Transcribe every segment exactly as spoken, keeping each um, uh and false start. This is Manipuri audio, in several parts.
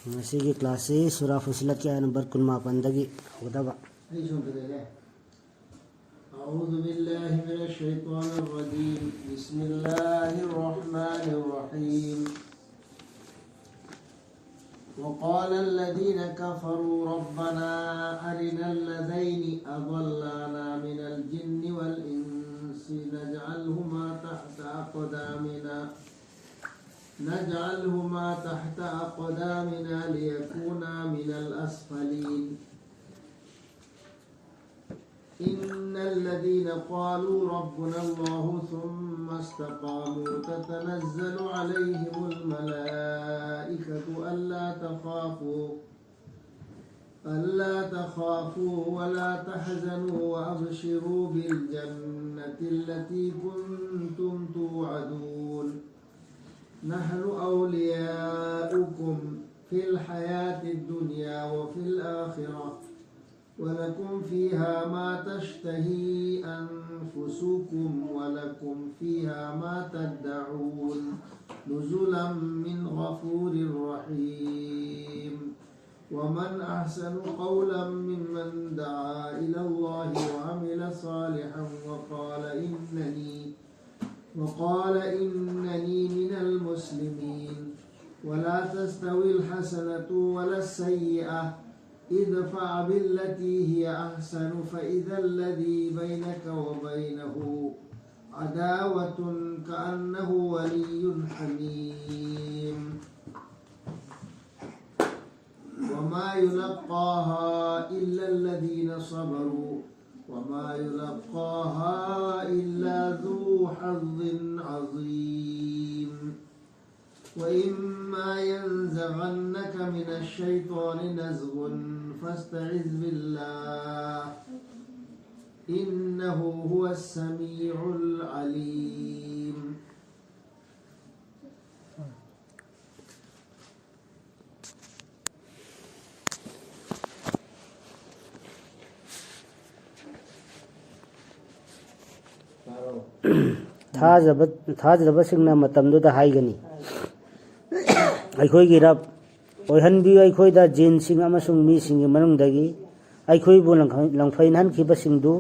ꯉꯁꯤꯒꯤ ꯀ꯭ꯂꯥꯁꯁꯤ ꯁꯨꯔꯥ ꯐꯨꯁꯤꯂꯠꯀꯤ ꯑꯥꯌꯠ ꯅꯝꯕꯔ ꯀꯨꯟꯃꯥꯄꯟꯗꯒꯤ ꯍꯧꯒꯗꯕ꯫ ꯑꯩ ꯁꯣꯝꯗ ꯂꯩꯔꯦ꯫ أعوذ بالله من الشيطان الرجيم. بسم الله الرحمن الرحيم. وقال الذين كفروا ربنا أرنا الذين أضلانا من الجن والإنس نجعلهما تحت أقدامنا، نجعلهما تحت أقدامنا ليكونا من الأسفلين. إن الذين قالوا ربنا الله ثم استقاموا تتنزل عليهم الملائكة ألا تخافوا، ألا تخافوا ولا تحزنوا وأبشروا بالجنة التي كنتم توعدون. نحن أولياؤكم في الحياة الدنيا وفي الآخرة، ولكم فيها ما تشتهي أنفسكم ولكم فيها ما تدعون، نزلا من غفور رحيم. ومن أحسن قولا ممن دعا إلى الله وعمل صالحا وقال إنني، وقال إنني من المسلمين. ولا تستوي الحسنة ولا السيئة، ادفع بالتي هي أحسن فإذا الذي بينك وبينه عداوة كأنه ولي حميم. وما يلقاها إلا الذين صبروا وما يلقاها إلا ذو حظ عظيم. وإما ينزغنك من الشيطان نزغ فاستعذ بالله إنه هو السميع العليم. ꯊꯥꯖꯕ-, ꯊꯥꯖꯗꯕꯁꯤꯡꯅ ꯃꯇꯝꯗꯨꯗ ꯍꯥꯏꯒꯅꯤ, "ꯑꯩꯈꯣꯏꯒꯤ ꯔꯕ, ꯑꯣꯏꯍꯟꯕꯤꯌꯨ ꯑꯩꯈꯣꯏꯗ ꯖꯤꯟꯁꯤꯡ ꯑꯃꯁꯨꯡ ꯃꯤꯁꯤꯡꯒꯤ ꯃꯅꯨꯡꯗꯒꯤ ꯑꯩꯈꯣꯏꯕꯨ ꯂꯪꯈ-, ꯂꯪꯐꯩꯅꯍꯟꯈꯤꯕꯁꯤꯡꯗꯨ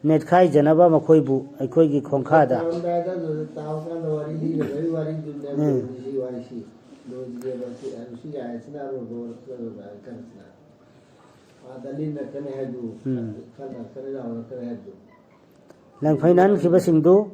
ꯅꯦꯠꯈꯥꯏꯖꯅꯕ ꯃꯈꯣꯏꯕꯨ ꯑꯩꯈꯣꯏꯒꯤ ꯈꯣꯡꯈꯥꯗ"꯫ ꯇꯥꯔꯝꯗꯥꯏꯗ ꯑꯗꯨꯗ ꯇꯥꯎ ꯀꯥꯟꯗ ꯋꯥꯔꯤ ꯂꯤꯔꯒ ꯑꯩ ꯋꯥꯔꯤꯗꯨꯅꯦ ꯎꯝ꯫ ꯂꯣꯏꯗ꯭ꯔꯤꯁꯤ, ꯋꯥꯔꯤꯁꯤ꯫ ꯂꯣꯏꯗ꯭ꯔꯤꯑꯕ ꯁꯤ, ꯁꯤ ꯌꯥꯏꯁꯤꯅ ꯑꯔꯣꯏꯕ ꯑꯣꯏꯔꯛꯀꯗꯧꯕ ꯀꯟꯁꯤꯅ꯫ ꯑꯥꯗ ꯂꯤꯟꯅꯔꯛꯀꯅꯤ ꯍꯥꯏꯗꯨ, ꯎꯝ꯫ ꯈꯜꯂꯛꯀꯅꯤ ꯂꯥꯎꯔꯛꯀꯅꯤ ꯍꯥꯏꯕꯗꯨ꯫ ꯂꯪꯐꯩꯅꯍꯟꯈꯤꯕꯁꯤꯡꯗꯨ ꯎꯝ꯫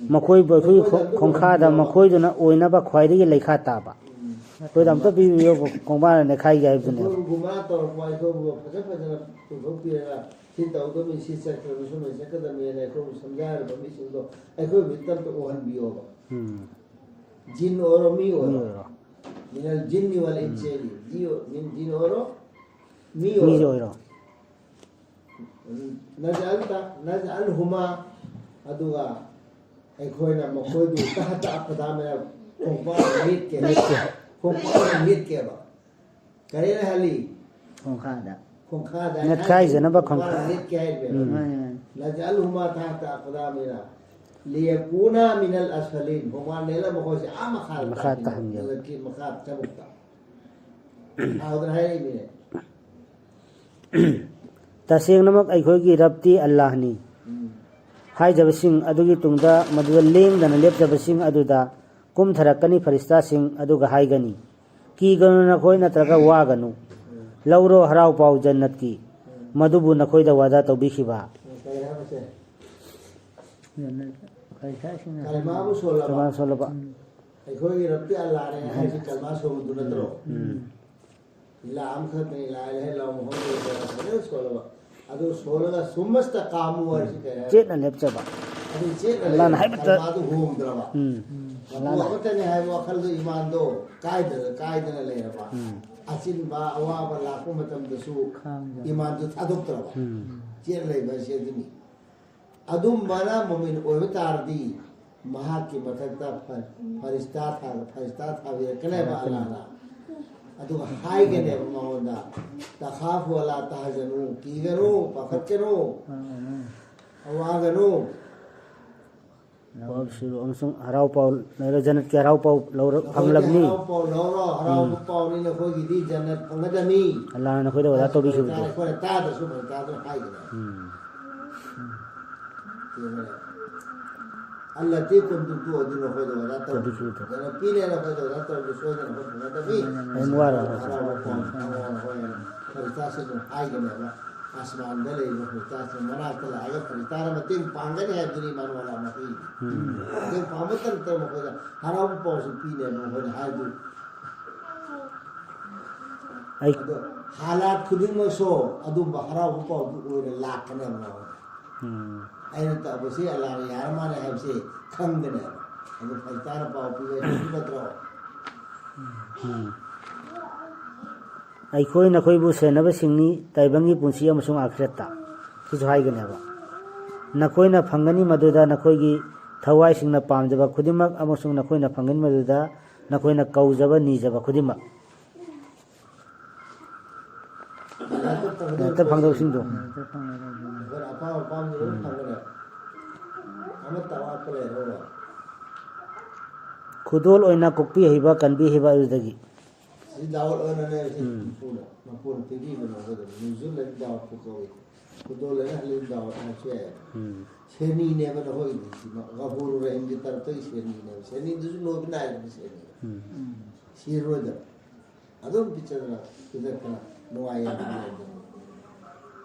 ꯃꯈꯣꯏꯕꯨ ꯑꯩꯈꯣꯏꯒꯤ ꯃꯈꯣꯏꯗ ꯈꯣ-, ꯑꯗꯨ ꯈꯣꯡꯈꯥꯗ ꯑꯣꯏꯍꯟꯕꯤꯌꯣꯕ꯫ ꯃꯈꯣꯏꯗꯨꯅ ꯑꯣꯏꯅꯕ ꯈ꯭ꯋꯥꯏꯗꯒꯤ ꯂꯩꯈꯥ ꯇꯥꯕ꯫ ꯎꯝ꯫ ꯑꯩꯈꯣꯏꯗ ꯑꯝꯇ ꯄꯤꯕꯤꯌꯣ, ꯈꯣꯡꯕꯥꯟ ꯅꯦꯠꯈꯥꯏꯒꯦ ꯍꯥꯏꯕꯗꯨꯅꯦꯕ꯫ ꯑꯩꯈꯣꯏꯕꯨ ꯒꯨꯃꯔꯥ ꯇꯧꯔꯛꯄ, ꯑꯩꯈꯣꯏꯕꯨ ꯐꯖ ꯐꯖꯅ ꯄꯨꯊꯣꯛꯄꯤꯔꯒ ꯁꯤ ꯇꯧꯒꯗꯕꯅꯤ, ꯁꯤ ꯆꯠꯀꯗꯕꯅꯤ, ꯁꯨꯃꯥꯏꯅ ꯆꯠꯀꯗꯕꯅꯤꯅ ꯑꯩꯈꯣꯏꯕꯨ ꯁꯝꯖꯥꯏꯔꯕ ꯃꯤꯁꯤꯡꯗꯣ ꯑꯩꯈꯣꯏ ꯃꯤꯠꯇ ꯑꯝꯇ ꯎꯍꯟꯕꯤꯌꯣꯕ꯫ ꯎꯝ꯫ ꯖꯤꯟ ꯑꯣꯏꯔꯣ, ꯃꯤ ꯃꯤ ꯑꯣꯏꯔꯣ꯫ ꯑꯣꯏꯔꯣ꯫ ꯃꯤꯅꯜ ꯖꯤꯟꯅꯤ ꯋꯥꯜ ꯎꯝ꯫ ꯏꯟꯁꯤ, ꯖꯤ-, ꯖꯤꯟ ꯑꯣꯏꯔꯣ, ꯃꯤ ꯃꯤꯁꯨ ꯑꯣꯏꯔꯣ꯫ ꯑꯣꯏꯔꯣ꯫ ꯅꯖꯑꯜ ꯇ-, ꯅꯖꯑꯜꯍꯨꯃꯥ, ꯑꯗꯨꯒ ꯑꯩꯈꯣꯏꯅ ꯃꯈꯣꯏꯕꯨ ꯇꯍꯇ ꯑꯛꯗꯥꯃꯤꯅ ꯈꯣꯡꯄꯥꯛ ꯃꯦꯠꯀꯦ꯫ ꯃꯦꯠꯀꯦ꯫ ꯈꯣꯡꯄꯥꯛ ꯃꯦꯠꯀꯦꯕ꯫ ꯀꯔꯤ ꯍꯥꯏꯍꯜꯂꯤ? ꯈꯣꯡꯈꯥꯗ꯫ ꯈꯣꯡꯈꯥꯗ ꯅꯦꯠꯈꯥꯏꯖꯅꯕ ꯈꯣꯡꯄꯥꯛ ꯈꯣꯡꯈꯥ-, ꯃꯦꯠꯀꯦ ꯍꯥꯏꯕꯅꯦꯕ꯫ ꯎꯝ꯫ ꯃꯥꯅꯦ, ꯃꯥꯅꯦ꯫ ꯅꯖꯑꯜꯍꯨꯃꯥ ꯇꯍꯇ ꯑꯛꯗꯥꯃꯤꯅ ꯂꯤꯌꯀꯨꯅꯥ ꯃꯤꯅꯜ ꯑꯁꯐꯂꯤꯟ꯫ ꯈꯣꯡꯄꯥꯛ ꯅꯦꯠꯂ ꯃꯈꯣꯏꯁꯦ ꯑꯥ ꯃꯈꯥꯗ ꯃꯈꯥ ꯇꯥꯍꯟꯒꯦꯕ꯫ ꯇꯥꯍꯟꯒꯦꯕ꯫ ꯖꯒꯠꯀꯤ ꯃꯈꯥ ꯆꯃꯨꯛꯇ꯫ ꯊꯥꯎꯗꯅ ꯍꯥꯏꯔꯛꯏꯅꯦ꯫ ꯇꯁꯦꯡꯅꯃꯛ ꯑꯩꯈꯣꯏꯒꯤ ꯔꯕꯇꯤ ꯑꯜꯂꯥꯍꯅꯤ꯫ ꯎꯝ꯫ ꯍꯥꯏꯖꯕꯁꯤꯡ ꯑꯗꯨꯒꯤ ꯇꯨꯡꯗ ꯃꯗꯨꯗ ꯂꯦꯡꯗꯅ ꯂꯦꯞꯆꯕꯁꯤꯡ ꯑꯗꯨꯗ ꯀꯨꯝꯊꯔꯛꯀꯅꯤ ꯐꯔꯤꯁꯇꯥꯁꯤꯡ ꯑꯗꯨꯒ ꯍꯥꯏꯒꯅꯤ, "ꯀꯤꯒꯅꯨ ꯅꯈꯣꯏ ꯅꯠꯇ꯭ꯔꯒ ꯋꯥꯒꯅꯨ꯫ ꯎꯝ꯫ ꯂꯧꯔꯣ ꯍꯔꯥꯎ ꯄꯥꯎ ꯖꯟꯅꯠꯀꯤ꯫ ꯎꯝ꯫ ꯃꯗꯨꯕꯨ ꯅꯈꯣꯏꯗ ꯋꯥꯗꯥ ꯇꯧꯕꯤꯈꯤꯕ"꯫ ꯎꯝ, ꯀꯔꯤ ꯍꯥꯏꯕꯁꯦ? ꯐꯔꯤꯁꯇꯥꯁꯤꯡꯅ ꯀꯂꯃꯥꯕꯨ ꯁꯣꯜꯂꯕ꯫ ꯀꯂꯃꯥ ꯁꯣꯜꯂꯕ꯫ ꯎꯝ꯫ ꯑꯩꯈꯣꯏꯒꯤ ꯔꯕꯇꯤ ꯑꯜꯂꯥꯍꯅꯦ ꯍꯥꯏꯁꯤ ꯀꯂꯃꯥ ꯁꯣꯟꯕꯗꯨ ꯅꯠꯇ꯭ꯔꯣ? ꯎꯝ꯫ ꯏꯂꯥ ꯑꯃꯈꯛꯇꯅꯤ, ꯂꯥ ꯏꯂꯥꯍ ꯏꯜꯂꯥꯍꯨ ꯃꯨꯍꯝꯃꯗꯨ ꯔꯁꯨꯂꯨꯜꯂꯥꯍ ꯐꯖꯅ ꯁꯣꯜꯂꯕ꯫ ꯑꯗꯨ ꯁꯣꯜꯂꯒ ꯁꯨꯝꯃꯁꯇ ꯀꯥꯃꯨ ꯍꯥꯏꯁꯤ ꯀꯩ ꯍꯥꯏ? ꯆꯦꯠꯅ ꯂꯦꯞꯆꯕ꯫ ꯑꯗꯨ ꯆꯦꯠꯅ ꯑꯜꯂꯥꯍꯅ ꯂꯩꯔꯕ, ꯍꯥꯏꯕꯇ ꯀꯂꯃꯥꯗꯨ ꯍꯣꯡꯗ꯭ꯔꯕ꯫ ꯎꯝ꯫ ꯃꯄꯨ ꯑꯜꯂꯥꯍꯅ ꯑꯃꯠꯇꯅꯤ ꯍꯥꯏꯕ ꯋꯥꯈꯜꯗꯨ ꯏꯃꯥꯟꯗꯣ ꯀꯥꯏꯗꯅ, ꯀꯥꯏꯗꯅ ꯂꯩꯔꯕ꯫ ꯎꯝ꯫ ꯑꯆꯤꯟꯕ ꯑꯋꯥꯕ ꯂꯥꯛꯄ ꯃꯇꯝꯗꯁꯨ ꯈꯥꯡꯗꯕ꯫ ꯏꯃꯥꯟꯗꯨ ꯊꯥꯗꯣꯛꯇ꯭ꯔꯕ꯫ ꯎꯝ꯫ ꯆꯦꯠꯅ ꯂꯩꯕ ꯍꯥꯏꯁꯦ ꯑꯗꯨꯅꯤ꯫ ꯑꯗꯨꯝꯕꯅ ꯃꯨꯃꯤꯟ ꯑꯣꯏꯕ ꯇꯥꯔꯗꯤ ꯃꯍꯥꯛꯀꯤ ꯃꯊꯛꯇ ꯐ-, ꯐꯔꯤꯁꯇꯥ ꯊꯥ-, ꯐꯔꯤꯁꯇꯥ ꯊꯥꯕꯤꯔꯛꯀꯅꯦꯕ ꯑꯜꯂꯥꯍꯅ꯫ ꯑꯗꯨꯒ ꯍꯥꯏꯒꯅꯦꯕ ꯃꯉꯣꯟꯗ, "ꯇꯈꯥꯐꯨ ꯋꯂꯥ ꯇꯍꯖꯅꯨ", ꯀꯤꯒꯅꯨ, ꯄꯥꯈꯠꯀꯅꯨ, ꯋꯥꯒꯅꯨ꯫ ꯋꯥꯕꯁꯤꯕꯨ ꯑꯃꯁꯨꯡ ꯍꯔꯥꯎ ꯄꯥꯎ ꯂꯩꯔ, ꯖꯟꯅꯠꯀꯤ ꯍꯔꯥꯎ ꯄꯥꯎ ꯂꯧꯔ ꯅꯈꯣꯏꯗꯤ ꯐꯪꯂꯕꯅꯤ꯫ ꯍꯔꯥꯎ ꯄꯥꯎ ꯂꯧꯔꯣ, ꯍꯔꯥꯎꯕ ꯎꯝ꯫ ꯄꯥꯎꯅꯤ ꯅꯈꯣꯏꯒꯤꯗꯤ ꯖꯟꯅꯠ ꯐꯪꯒꯗꯕꯅꯤ꯫ ꯑꯜꯂꯥꯍꯅ ꯅꯈꯣꯏꯗ ꯋꯥꯗꯥ ꯇꯧꯕꯤꯈꯤꯕꯗꯣ꯫ ꯑꯩꯈꯣꯏꯅ ꯇꯥꯗ꯭ꯔꯁꯨ ꯐꯔꯦ, ꯇꯥꯗꯅ ꯍꯥꯏꯒꯅꯤ꯫ ꯎꯝ꯫ ꯑꯗꯨꯅ ꯑꯜꯂꯥꯍꯗꯤ ꯀꯨꯟꯗꯨ ꯇꯣꯛꯑꯗꯤ ꯅꯈꯣꯏꯗ ꯋꯥꯗꯥ ꯇꯧꯕꯤꯈꯤꯕꯗꯣ꯫ ꯇꯧꯕꯤꯈꯤꯕꯗꯣ꯫ ꯖꯟꯅꯠ ꯄꯤꯅꯦ ꯅꯈꯣꯏꯗ ꯋꯥꯗꯥ ꯇꯧꯕꯗꯨ ꯁꯣꯏꯗꯅ ꯑꯩꯈꯣꯏ ꯐꯪꯒꯗꯕꯅꯤ꯫ ꯀꯔꯤꯝ ꯋꯥꯔꯨꯅꯨ꯫ ꯍꯔꯥꯎꯕ ꯄꯥꯎ ꯐꯪꯉꯣ, ꯅꯈꯣꯏꯅ ꯐꯔꯤꯁꯇꯥꯁꯤꯡꯗꯨꯅ ꯍꯥꯏꯒꯅꯦꯕ꯫ ꯑꯁꯃꯥꯟꯗ ꯂꯩꯕ ꯐꯔꯤꯁꯇꯥꯁꯤꯡ ꯃꯅꯥꯛꯇ ꯂꯥꯛꯑꯒ ꯐꯔꯤꯁꯇꯥꯅ ꯃꯇꯦꯡ ꯄꯥꯡꯒꯅꯤ ꯍꯥꯏꯕꯗꯨꯅꯤ ꯏꯃꯥꯟ ꯋꯥꯂꯥ ꯃꯈꯩ꯫ ꯎꯝ꯫ ꯃꯇꯦꯡ ꯄꯥꯡꯕꯇ ꯅꯠꯇꯅ ꯃꯈꯣꯏꯗ ꯍꯔꯥꯎꯕ ꯄꯥꯎꯁꯨ ꯄꯤꯅꯦꯕ ꯃꯈꯣꯏꯅ ꯍꯥꯏꯕꯗꯨ꯫ ꯑꯩ ꯑꯗꯣ ꯍꯥꯂꯥꯠ ꯈꯨꯗꯤꯡꯃꯛꯁꯨ ꯑꯗꯨꯝꯕ ꯍꯔꯥꯎꯕ ꯄꯥꯎꯗꯨ ꯑꯣꯏꯅ ꯂꯥꯛꯀꯅꯦꯕ ꯃꯉꯣꯟꯗ꯫ ꯎꯝ꯫ ꯑꯩꯅ ꯇꯧꯕꯁꯤ ꯑꯜꯂꯥꯍꯅ ꯌꯥꯔ ꯃꯥꯜꯂꯦ ꯍꯥꯏꯕꯁꯤ ꯈꯪꯒꯅꯦꯕ꯫ ꯑꯗꯨ ꯐꯔꯤꯁꯇꯥꯅ ꯄꯥꯎ ꯄꯤꯕ ꯍꯥꯏꯕꯁꯤ ꯅꯠꯇ꯭ꯔꯣ? ꯎꯝ꯫ ꯑꯩꯈꯣꯏ ꯅꯈꯣꯏꯕꯨ ꯁꯦꯟꯅꯕꯁꯤꯡꯅꯤ ꯇꯥꯏꯕꯪꯒꯤ ꯄꯨꯟꯁꯤ ꯑꯃꯁꯨꯡ ꯑꯥꯈꯤꯔꯠꯇ꯫ ꯁꯤꯁꯨ ꯍꯥꯏꯒꯅꯦꯕ꯫ ꯅꯈꯣꯏꯅ ꯐꯪꯒꯅꯤ ꯃꯗꯨꯗ ꯅꯈꯣꯏꯒꯤ ꯊꯋꯥꯏꯁꯤꯡꯅ ꯄꯥꯝꯖꯕ ꯈꯨꯗꯤꯡꯃꯛ ꯑꯃꯁꯨꯡ ꯅꯈꯣꯏꯅ ꯐꯪꯒꯅꯤ ꯃꯗꯨꯗ ꯅꯈꯣꯏꯅ ꯀꯧꯖꯕ ꯅꯤꯖꯕ ꯈꯨꯗꯤꯡꯃꯛ꯫ ꯍꯦꯛꯇ ꯐꯪꯗꯕꯁꯤꯡꯗꯣ꯫ ꯑꯩꯈꯣꯏꯅ ꯑꯄꯥꯝ ꯑꯄꯥꯝꯕꯗꯣ ꯂꯣꯏ ꯐꯪꯒꯅꯦꯕ꯫ ꯑꯃꯠꯇ ꯑꯋꯥꯠꯄ ꯂꯩꯔꯔꯣꯏ꯫ ꯈꯨꯗꯣꯜ ꯑꯣꯏꯅ ꯀꯣꯛꯄꯤ ꯍꯩꯕ, ꯀꯟꯕꯤ ꯍꯩꯕ ꯑꯗꯨꯗꯒꯤ꯫ ꯁꯤ ꯗꯥꯎꯠ ꯑꯣꯏꯅꯅꯦ, ꯁꯤ ꯎꯝ꯫ ꯃꯄꯨꯅ, ꯃꯄꯨꯅ ꯄꯤꯕꯤꯕꯅꯦ ꯑꯩꯈꯣꯏꯗ꯫ ꯅꯨꯖꯨꯜ ꯍꯥꯏꯅ ꯗꯥꯎꯠꯄꯨ ꯀꯧꯏ꯫ ꯈꯨꯗꯣꯜ ꯍꯥꯏꯅ ꯍꯜꯂꯤꯜ ꯗꯥꯎꯠ ꯍꯥꯏꯕꯁꯨ ꯌꯥꯏ꯫ ꯎꯝ꯫ ꯁꯦꯅꯤꯅꯦꯕ ꯅꯈꯣꯏꯒꯤꯗꯤ ꯁꯤ꯫ ꯒꯐꯨꯔ ꯔꯍꯤꯝꯒꯤ ꯇꯔꯞꯇꯒꯤ ꯁꯦꯅꯤꯅꯦꯕ꯫ ꯁꯦꯅꯤꯗꯨꯁꯨ ꯂꯣꯏꯕ ꯅꯥꯏꯗꯕ ꯁꯦꯅꯤ꯫ ꯎꯝ꯫ ꯁꯤꯔꯣꯏꯗꯕ꯫ ꯑꯗꯨꯝ ꯄꯤꯖꯗꯅ, ꯄꯤꯊꯛꯇꯅ ꯅꯨꯡꯉꯥꯏ ꯌꯥꯏꯐꯅ ꯂꯩꯗꯅ꯫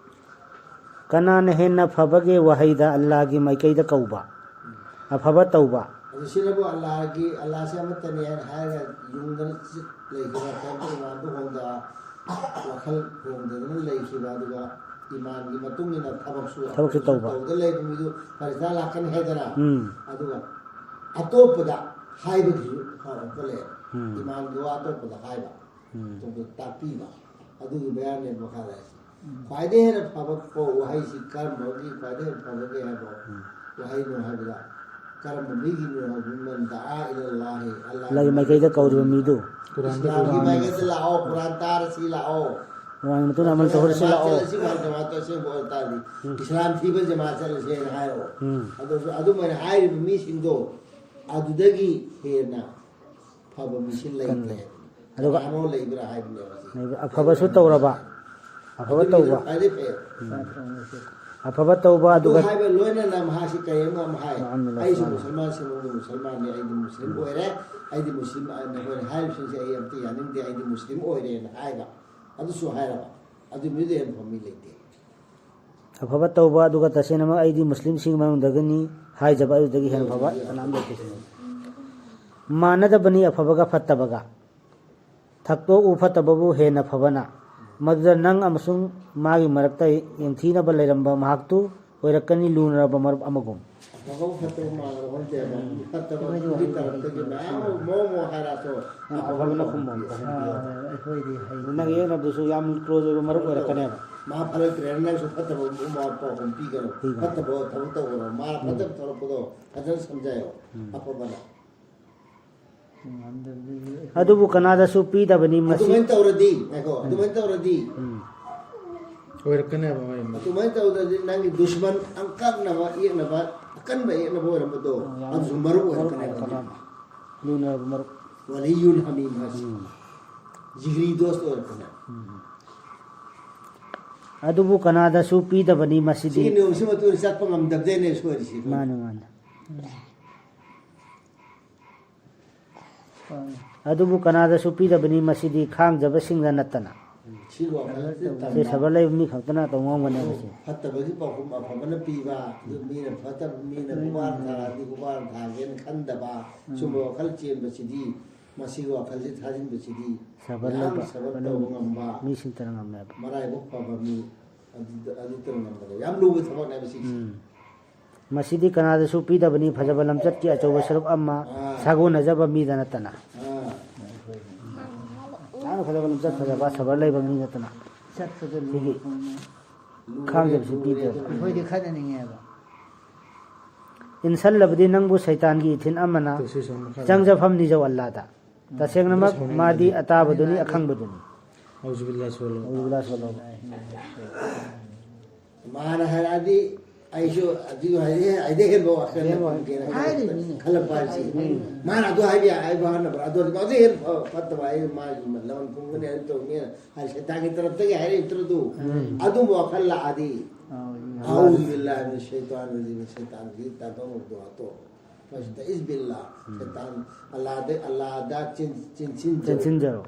ꯀꯅꯥꯅ ꯍꯦꯟꯅ ꯐꯕꯒꯦ ꯋꯥꯍꯩꯗ ꯑꯜꯂꯥꯍꯒꯤ ꯃꯥꯏꯀꯩꯗ ꯀꯧꯕ, ꯑꯐꯕ ꯇꯧꯕ? ꯑꯗꯨ ꯁꯤꯅꯕꯨ ꯑꯜꯂꯥꯍꯒꯤ, ꯑꯜꯂꯥꯍꯁꯦ ꯑꯃꯠꯇꯅꯤ ꯍꯥꯏꯅ ꯍꯥꯏꯔꯒ ꯌꯨꯡꯗꯅ ꯆꯤꯠ ꯂꯩꯈꯤꯕ, ꯀꯔꯤꯝꯇ ꯏꯃꯥꯟꯗꯨ ꯍꯣꯡꯗ, ꯋꯥꯈꯜ ꯍꯣꯡꯗꯗꯅ ꯂꯩꯈꯤꯕ, ꯑꯗꯨꯒ ꯏꯃꯥꯟꯒꯤ ꯃꯇꯨꯡ ꯏꯟꯅ ꯊꯕꯛꯁꯨ ꯊꯕꯛꯁꯨ ꯑꯐꯕꯁꯨ ꯇꯧꯕ꯫ ꯇꯧꯗ ꯂꯩꯕ ꯃꯤꯗꯨ ꯐꯔꯤꯁꯇꯥ ꯂꯥꯛꯀꯅꯤ ꯍꯥꯏꯗꯅ꯫ ꯎꯝ꯫ ꯑꯗꯨꯒ ꯑꯇꯣꯞꯄꯗ ꯍꯥꯏꯕꯒꯤꯁꯨ ꯐꯔꯛꯄ ꯂꯩ꯫ ꯎꯝ꯫ ꯏꯃꯥꯟꯒꯤ ꯋꯥ ꯑꯇꯣꯞꯄꯗ ꯍꯥꯏꯕ꯫ ꯎꯝ꯫ ꯑꯗꯨꯒ ꯇꯥꯛꯄꯤꯕ꯫ ꯑꯗꯨꯒꯤ ꯕꯌꯥꯟꯅꯦ ꯃꯈꯥꯗ ꯍꯥꯏꯁꯦ꯫ ꯎꯝ꯫ ꯈ꯭ꯋꯥꯏꯗꯒꯤ ꯍꯦꯟꯅ ꯐꯕ ꯀꯣ ꯋꯥꯍꯩꯁꯤ ꯀꯔꯝꯕꯒꯤ ꯈ꯭ꯋꯥꯏꯗꯒꯤ ꯍꯦꯟꯅ ꯐꯕꯒꯦ ꯍꯥꯏꯕ ꯎꯝ꯫ ꯋꯥꯍꯩꯅꯣ ꯍꯥꯏꯕꯗ ꯀꯔꯝꯕ ꯃꯤꯒꯤꯅꯣ ꯍꯥꯏꯕ ꯃꯟ ꯗꯥꯑꯥ ꯏꯂꯜꯂꯥꯍꯤ, ꯑꯜꯂꯥꯍꯒꯤ ꯑꯜꯂꯥꯍꯒꯤ ꯃꯥꯏꯀꯩꯗ ꯀꯧꯔꯤꯕ ꯃꯤꯗꯨ꯫ ꯏꯁꯂꯥꯝꯒꯤ ꯃꯥꯏꯀꯩꯗ ꯂꯥꯛꯑꯣ, ꯀꯨꯔꯥꯟ ꯇꯥꯔꯁꯤ ꯂꯥꯛꯑꯣ꯫ ꯃꯇꯨꯡ ꯑꯃꯜ ꯇꯧꯍꯧꯔꯁꯤ ꯂꯥꯛꯑꯣ꯫ ꯆꯠꯂꯁꯤ ꯋꯥꯜ ꯖꯃꯥ ꯇꯧꯔꯁꯤ ꯑꯣꯏ ꯇꯥꯔꯗꯤ ꯎꯝ꯫ ꯏꯁꯂꯥꯝ ꯊꯤꯕ ꯖꯃꯥ ꯆꯠꯂꯁꯦꯅ ꯍꯥꯏꯔꯛꯑꯣ꯫ ꯎꯝ꯫ ꯑꯗꯨꯁꯨ ꯑꯗꯨꯃꯥꯏꯅ ꯍꯥꯏꯔꯤꯕ ꯃꯤꯁꯤꯡꯗꯣ ꯑꯗꯨꯗꯒꯤ ꯍꯦꯟꯅ ꯐꯕ ꯃꯤꯁꯤ ꯂꯩꯇꯦ ꯀꯟꯅ ꯂꯩ꯫ ꯍꯥꯏꯕꯅꯤ꯫ ꯑꯗꯨꯒ ꯀꯅꯥꯅꯣ ꯂꯩꯕ꯭ꯔꯥ ꯍꯥꯏꯕꯅꯦꯕ ꯁꯤ꯫ ꯂꯩꯕ ꯑꯐꯕꯁꯨ ꯇꯧꯔꯕ꯫ ꯑꯐꯕ ꯇꯧꯕ꯫ ꯈ꯭ꯋꯥꯏꯗꯩ ꯐꯩ꯫ ꯑꯐꯕ ꯇꯧꯕ꯫ ꯑꯗꯨ ꯑꯗꯨꯒ ꯍꯥꯏꯕ ꯂꯣꯏꯅꯅ ꯃꯍꯥꯛꯁꯤ ꯀꯔꯤꯒꯨꯝꯕ ꯑꯃ ꯍꯥꯏ, ꯃꯥꯅꯤ, ꯑꯩꯁꯨ ꯃꯥꯅꯤ꯫ ꯃꯨꯁꯜꯃꯥꯟ ꯁꯤꯃꯨꯡꯒꯤ ꯃꯨꯁꯜꯃꯥꯟꯅꯤ, ꯑꯩꯗꯤ ꯃꯨꯁꯂꯤꯝ ꯑꯣꯏꯔꯦ, ꯑꯩꯗꯤ ꯃꯨꯁꯂꯤꯝ, ꯑ, ꯅꯈꯣꯏꯅ ꯍꯥꯏꯔꯤꯕꯁꯤꯡꯁꯦ ꯑꯩ ꯑꯝꯇ ꯌꯥꯅꯤꯡꯗꯦ, ꯑꯩꯗꯤ ꯃꯨꯁꯂꯤꯝ ꯑꯣꯏꯔꯦꯅ ꯍꯥꯏꯕ꯫ ꯑꯗꯨꯁꯨ ꯍꯥꯏꯔꯕ꯫ ꯑꯗꯨ ꯃꯤꯗꯨ ꯍꯦꯟꯅ ꯐꯕ ꯃꯤ ꯂꯩꯇꯦ꯫ ꯑꯐꯕ ꯇꯧꯕ ꯑꯗꯨꯒ ꯇꯁꯦꯡꯅꯃꯛ ꯑꯩꯗꯤ ꯃꯨꯁꯂꯤꯝꯁꯤꯡꯒꯤ ꯃꯅꯨꯡꯗꯒꯤꯅꯤ ꯍꯥꯏꯖꯕ ꯑꯗꯨꯗꯒꯤ ꯍꯦꯟꯅ ꯐꯕ ꯀꯅꯥꯝ ꯂꯩꯇꯦ ꯁꯤꯅꯤ꯫ ꯃꯥꯟꯅꯗꯕꯅꯤ ꯑꯐꯕꯒ ꯐꯠꯇꯕꯒ꯫ ꯊꯛꯇꯣꯛꯎ ꯐꯠꯇꯕꯕꯨ ꯍꯦꯟꯅ ꯐꯕꯅ꯫ ꯃꯗꯨꯗ ꯅꯪ ꯑꯃꯁꯨꯡ ꯃꯥꯒꯤ ꯃꯔꯛꯇ ꯌꯦꯡꯊꯤꯅꯕ ꯂꯩꯔꯝꯕ ꯃꯍꯥꯛꯇꯨ ꯑꯣꯏꯔꯛꯀꯅꯤ ꯂꯨꯅꯔꯕ ꯃꯔꯨꯞ ꯑꯃꯒꯨꯝ꯫ ꯑꯐꯕ ꯐꯠꯇꯕ ꯃꯥꯟꯅꯕ ꯈꯪꯗꯦꯕ꯫ ꯐꯠꯇꯕ ꯃꯤꯒꯤ ꯇꯔꯞꯇꯒꯤ ꯃꯌꯥꯝ ꯑꯃ ꯃꯑꯣꯡ ꯃꯑꯣꯡ ꯍꯥꯏꯔꯛꯑꯁꯨ ꯌꯥꯝ ꯑꯐꯕꯅ ꯈꯨꯝꯕ ꯑꯃ ꯈꯨꯝꯕꯤꯌꯣ꯫ ꯑꯩꯈꯣꯏꯗꯤ ꯍꯩ ꯅꯪ ꯌꯦꯛꯅꯕꯗꯨꯁꯨ ꯌꯥꯝ ꯀ꯭ꯂꯣꯖ ꯑꯣꯏꯕ ꯃꯔꯨꯞ ꯑꯣꯏꯔꯛꯀꯅꯦꯕ꯫ ꯃꯥ ꯐꯠꯂꯛꯇ꯭ꯔꯦꯅ ꯅꯪꯁꯨ ꯐꯠꯇꯕ ꯄꯥꯎꯈꯨꯝ ꯄꯤꯒꯅꯨ꯫ ꯄꯤꯒꯅꯨ꯫ ꯐꯠꯇꯕ ꯊꯕꯛ ꯇꯧꯒꯅꯨ꯫ ꯃꯥꯅ ꯐꯠꯇꯕ ꯊꯣꯛꯂꯛꯄꯗꯣ ꯐꯖꯅ ꯁꯝꯖꯥꯏꯌꯣ꯫ ꯑꯐꯕꯅ꯫ ꯉꯝꯗꯕꯗꯨꯗꯤ ꯑꯗꯨꯕꯨ ꯀꯅꯥꯗꯁꯨ ꯄꯤꯗꯕꯅꯤ ꯃꯁꯤ꯫ ꯑꯗꯨꯃꯥꯏꯅ ꯇꯧꯔꯗꯤ ꯉꯥꯏꯈꯣ, ꯑꯗꯨꯃꯥꯏꯅ ꯇꯧꯔꯗꯤ ꯎꯝ꯫ ꯑꯣꯏꯔꯛꯀꯅꯦꯕ ꯍꯣꯏ꯫ ꯑꯗꯨꯃꯥꯏꯅ ꯇꯧꯗ꯭ꯔꯗꯤ ꯅꯪꯒꯤ ꯗꯨꯁꯃꯟ ꯑꯀꯛꯅꯕ ꯌꯦꯛꯅꯕ, ꯑꯀꯟꯕ ꯌꯦꯛꯅꯕ ꯑꯣꯏꯔꯝꯕꯗꯣ ꯌꯥꯝ ꯑꯗꯨꯁꯨ ꯃꯔꯨꯞ ꯃꯔꯨꯞ ꯑꯣꯏꯔꯛꯀꯅꯦꯕ꯫ ꯑꯣꯏꯔꯛꯀꯅꯦꯕ꯫ ꯂꯨꯅꯔꯕ ꯃꯔꯨꯞ꯫ ꯋꯥꯂꯤꯌꯨꯜ ꯍꯃꯤꯝ ꯍꯥꯏꯁꯤ ꯎꯝ꯫ ꯖꯤꯒ꯭ꯔꯤ ꯗꯣꯁ ꯑꯣꯏꯔꯛꯀꯅꯦꯕ꯫ ꯎꯝ꯫ ꯑꯗꯨꯕꯨ ꯀꯅꯥꯗꯁꯨ ꯄꯤꯗꯕꯅꯤ ꯃꯁꯤꯗꯤ꯫ ꯁꯤꯒꯤ ꯅꯤꯌꯣꯝꯁꯤ ꯃꯇꯨꯡ ꯏꯟꯅ ꯆꯠꯄ ꯉꯝꯗꯕꯗꯩꯅꯦ ꯁꯣꯏꯔꯤꯁꯤ꯫ ꯃꯥꯅꯦ, ꯃꯥꯅꯦ꯫ ꯑꯗꯨꯕꯨ ꯀꯅꯥꯗꯁꯨ ꯄꯤꯗꯕꯅꯤ ꯃꯁꯤꯗꯤ ꯈꯥꯡꯖꯕꯁꯤꯡꯗ ꯅꯠꯇꯅ꯫ ꯁꯤ ꯋꯥꯈꯜꯁꯤ ꯁꯤ ꯇꯝꯕ꯫ ꯁꯕꯔ ꯂꯩꯕ ꯃꯤ ꯈꯛꯇꯅ ꯇꯧ ꯉꯝꯒꯅꯦꯕ ꯁꯤ꯫ ꯐꯠꯇꯕꯒꯤ ꯄꯥꯎꯈꯨꯝ ꯑꯐꯕꯅ ꯄꯤꯕ, ꯑꯗꯨ ꯃꯤꯅ ꯐꯠꯇꯕ, ꯃꯤꯅ ꯈꯨꯕꯥꯛ ꯊꯥꯔꯛꯑꯗꯤ ꯈꯨꯕꯥꯛ ꯊꯥꯒꯦꯅ ꯈꯟꯗꯕ, ꯁꯨꯝꯕ ꯋꯥꯈꯜ ꯆꯦꯟꯕꯁꯤꯗꯤ, ꯃꯁꯤꯒꯤ ꯋꯥꯈꯜꯁꯤ ꯊꯥꯖꯤꯟꯕꯁꯤꯗꯤ ꯁꯕꯔ ꯌꯥꯝ ꯂꯩꯕ ꯁꯕꯔ ꯃꯅꯨꯡ ꯇꯧꯕ ꯉꯝꯕ ꯃꯤꯁꯤꯡꯇꯅ ꯉꯝꯃꯦꯕ꯫ ꯃꯔꯥꯏꯕꯛ ꯐꯕ ꯃꯤ ꯑꯗꯨꯗ, ꯑꯗꯨꯇ ꯉꯝꯕꯗ ꯌꯥꯝ ꯂꯨꯕ ꯊꯕꯛꯅꯦꯕ ꯁꯤꯒꯤꯁꯤ꯫ ꯎꯝ꯫ ꯃꯁꯤꯗꯤ ꯀꯅꯥꯗꯁꯨ ꯄꯤꯗꯕꯅꯤ ꯐꯖꯕ ꯂꯝꯆꯠꯀꯤ ꯑꯆꯧꯕ ꯁꯔꯨꯛ ꯑꯃ ꯑꯥ꯫ ꯁꯥꯒꯣꯟꯅꯖꯕ ꯃꯤꯗ ꯅꯠꯇꯅ꯫ ꯑꯥ꯫ ꯌꯥꯝꯅ ꯐꯖꯕ ꯂꯝꯆꯠ ꯐꯖꯕ ꯁꯕꯔ ꯂꯩꯕ ꯃꯤ ꯅꯠꯇꯅ꯫ ꯆꯠꯄꯗ ꯁꯤꯒꯤ ꯂꯨꯕ ꯈꯥꯡꯖꯕꯁꯤ ꯄꯤꯗꯦꯕ꯫ ꯑꯩꯈꯣꯏꯗꯤ ꯈꯠꯅꯅꯤꯡꯉꯦꯕ꯫ ꯏꯟꯁꯜꯂꯕꯗꯤ ꯅꯪꯕꯨ ꯁꯩꯇꯥꯟꯒꯤ ꯏꯊꯤꯟ ꯑꯃꯅ ꯇꯧꯁꯤ ꯁꯣꯝ ꯃꯈꯥꯗ꯫ ꯆꯪꯖꯐꯝ ꯅꯤꯖꯧ ꯑꯜꯂꯥꯗ꯫ ꯇꯁꯦꯡꯅꯃꯛ ꯃꯥꯗꯤ ꯑꯇꯥꯕꯗꯨꯅꯤ ꯑꯈꯪꯕꯗꯨꯅꯤ꯫ ꯑꯧꯖꯨꯕꯤꯜꯂꯥ ꯁꯣꯜꯂꯣ꯫ ꯑꯧꯖꯨꯕꯤꯜꯂꯥ ꯁꯣꯜꯂꯣ꯫ ꯃꯥꯅ ꯍꯥꯏꯔꯛꯑꯗꯤ ꯑꯩꯁꯨ ꯑꯗꯨ ꯍꯥꯏꯗꯤ ꯑꯩꯗꯤ ꯍꯦꯟꯕ ꯋꯥꯈꯜ ꯈꯟꯒꯦꯅ ꯍꯥꯏꯔꯤꯕꯅꯤꯅꯦ꯫ ꯈꯜꯂꯛꯄ ꯍꯥꯏꯁꯤ꯫ ꯃꯥꯅ ꯑꯗꯨ ꯍꯥꯏꯕ ꯌꯥꯏ ꯍꯥꯏꯕ ꯍꯥꯟꯅꯕ꯭ꯔꯥ? ꯑꯗꯨ ꯑꯗꯨ ꯍꯦꯟꯅ ꯐ- ꯐꯠꯇꯕ ꯍꯥꯏ ꯃꯥꯒꯤ ꯂꯃꯟ ꯈꯨꯝꯒꯅꯤ ꯑꯗꯨ ꯇꯧꯅꯤ ꯍꯥꯏ ꯁꯩꯇꯥꯟꯒꯤ ꯇꯔꯞꯇꯒꯤ ꯍꯥꯏꯔꯛꯏ ꯅꯠꯇ꯭ꯔꯗꯨ ꯑꯗꯨꯝꯕ ꯋꯥꯈꯜ ꯂꯥꯛꯑꯗꯤ ꯑꯧꯖꯨ ꯕꯤꯜꯂꯥꯍꯤ ꯃꯤꯅ ꯁꯩꯇꯥꯟ ꯔꯖꯤꯝ ꯁꯩꯇꯥꯟꯒꯤ ꯇꯥꯟꯊꯣꯛ ꯉꯝꯗꯣ ꯑꯇꯣ ꯐꯁꯇ ꯏꯁ ꯕꯤꯜꯂꯥ ꯁꯩꯇꯥꯟ ꯑꯜꯂꯥꯗ ꯑꯜꯂꯥꯗ ꯆꯤꯟ- ꯆꯤꯟꯁꯤꯟꯖꯧ꯫ ꯆꯦꯟꯁꯤꯟꯖꯔꯣ꯫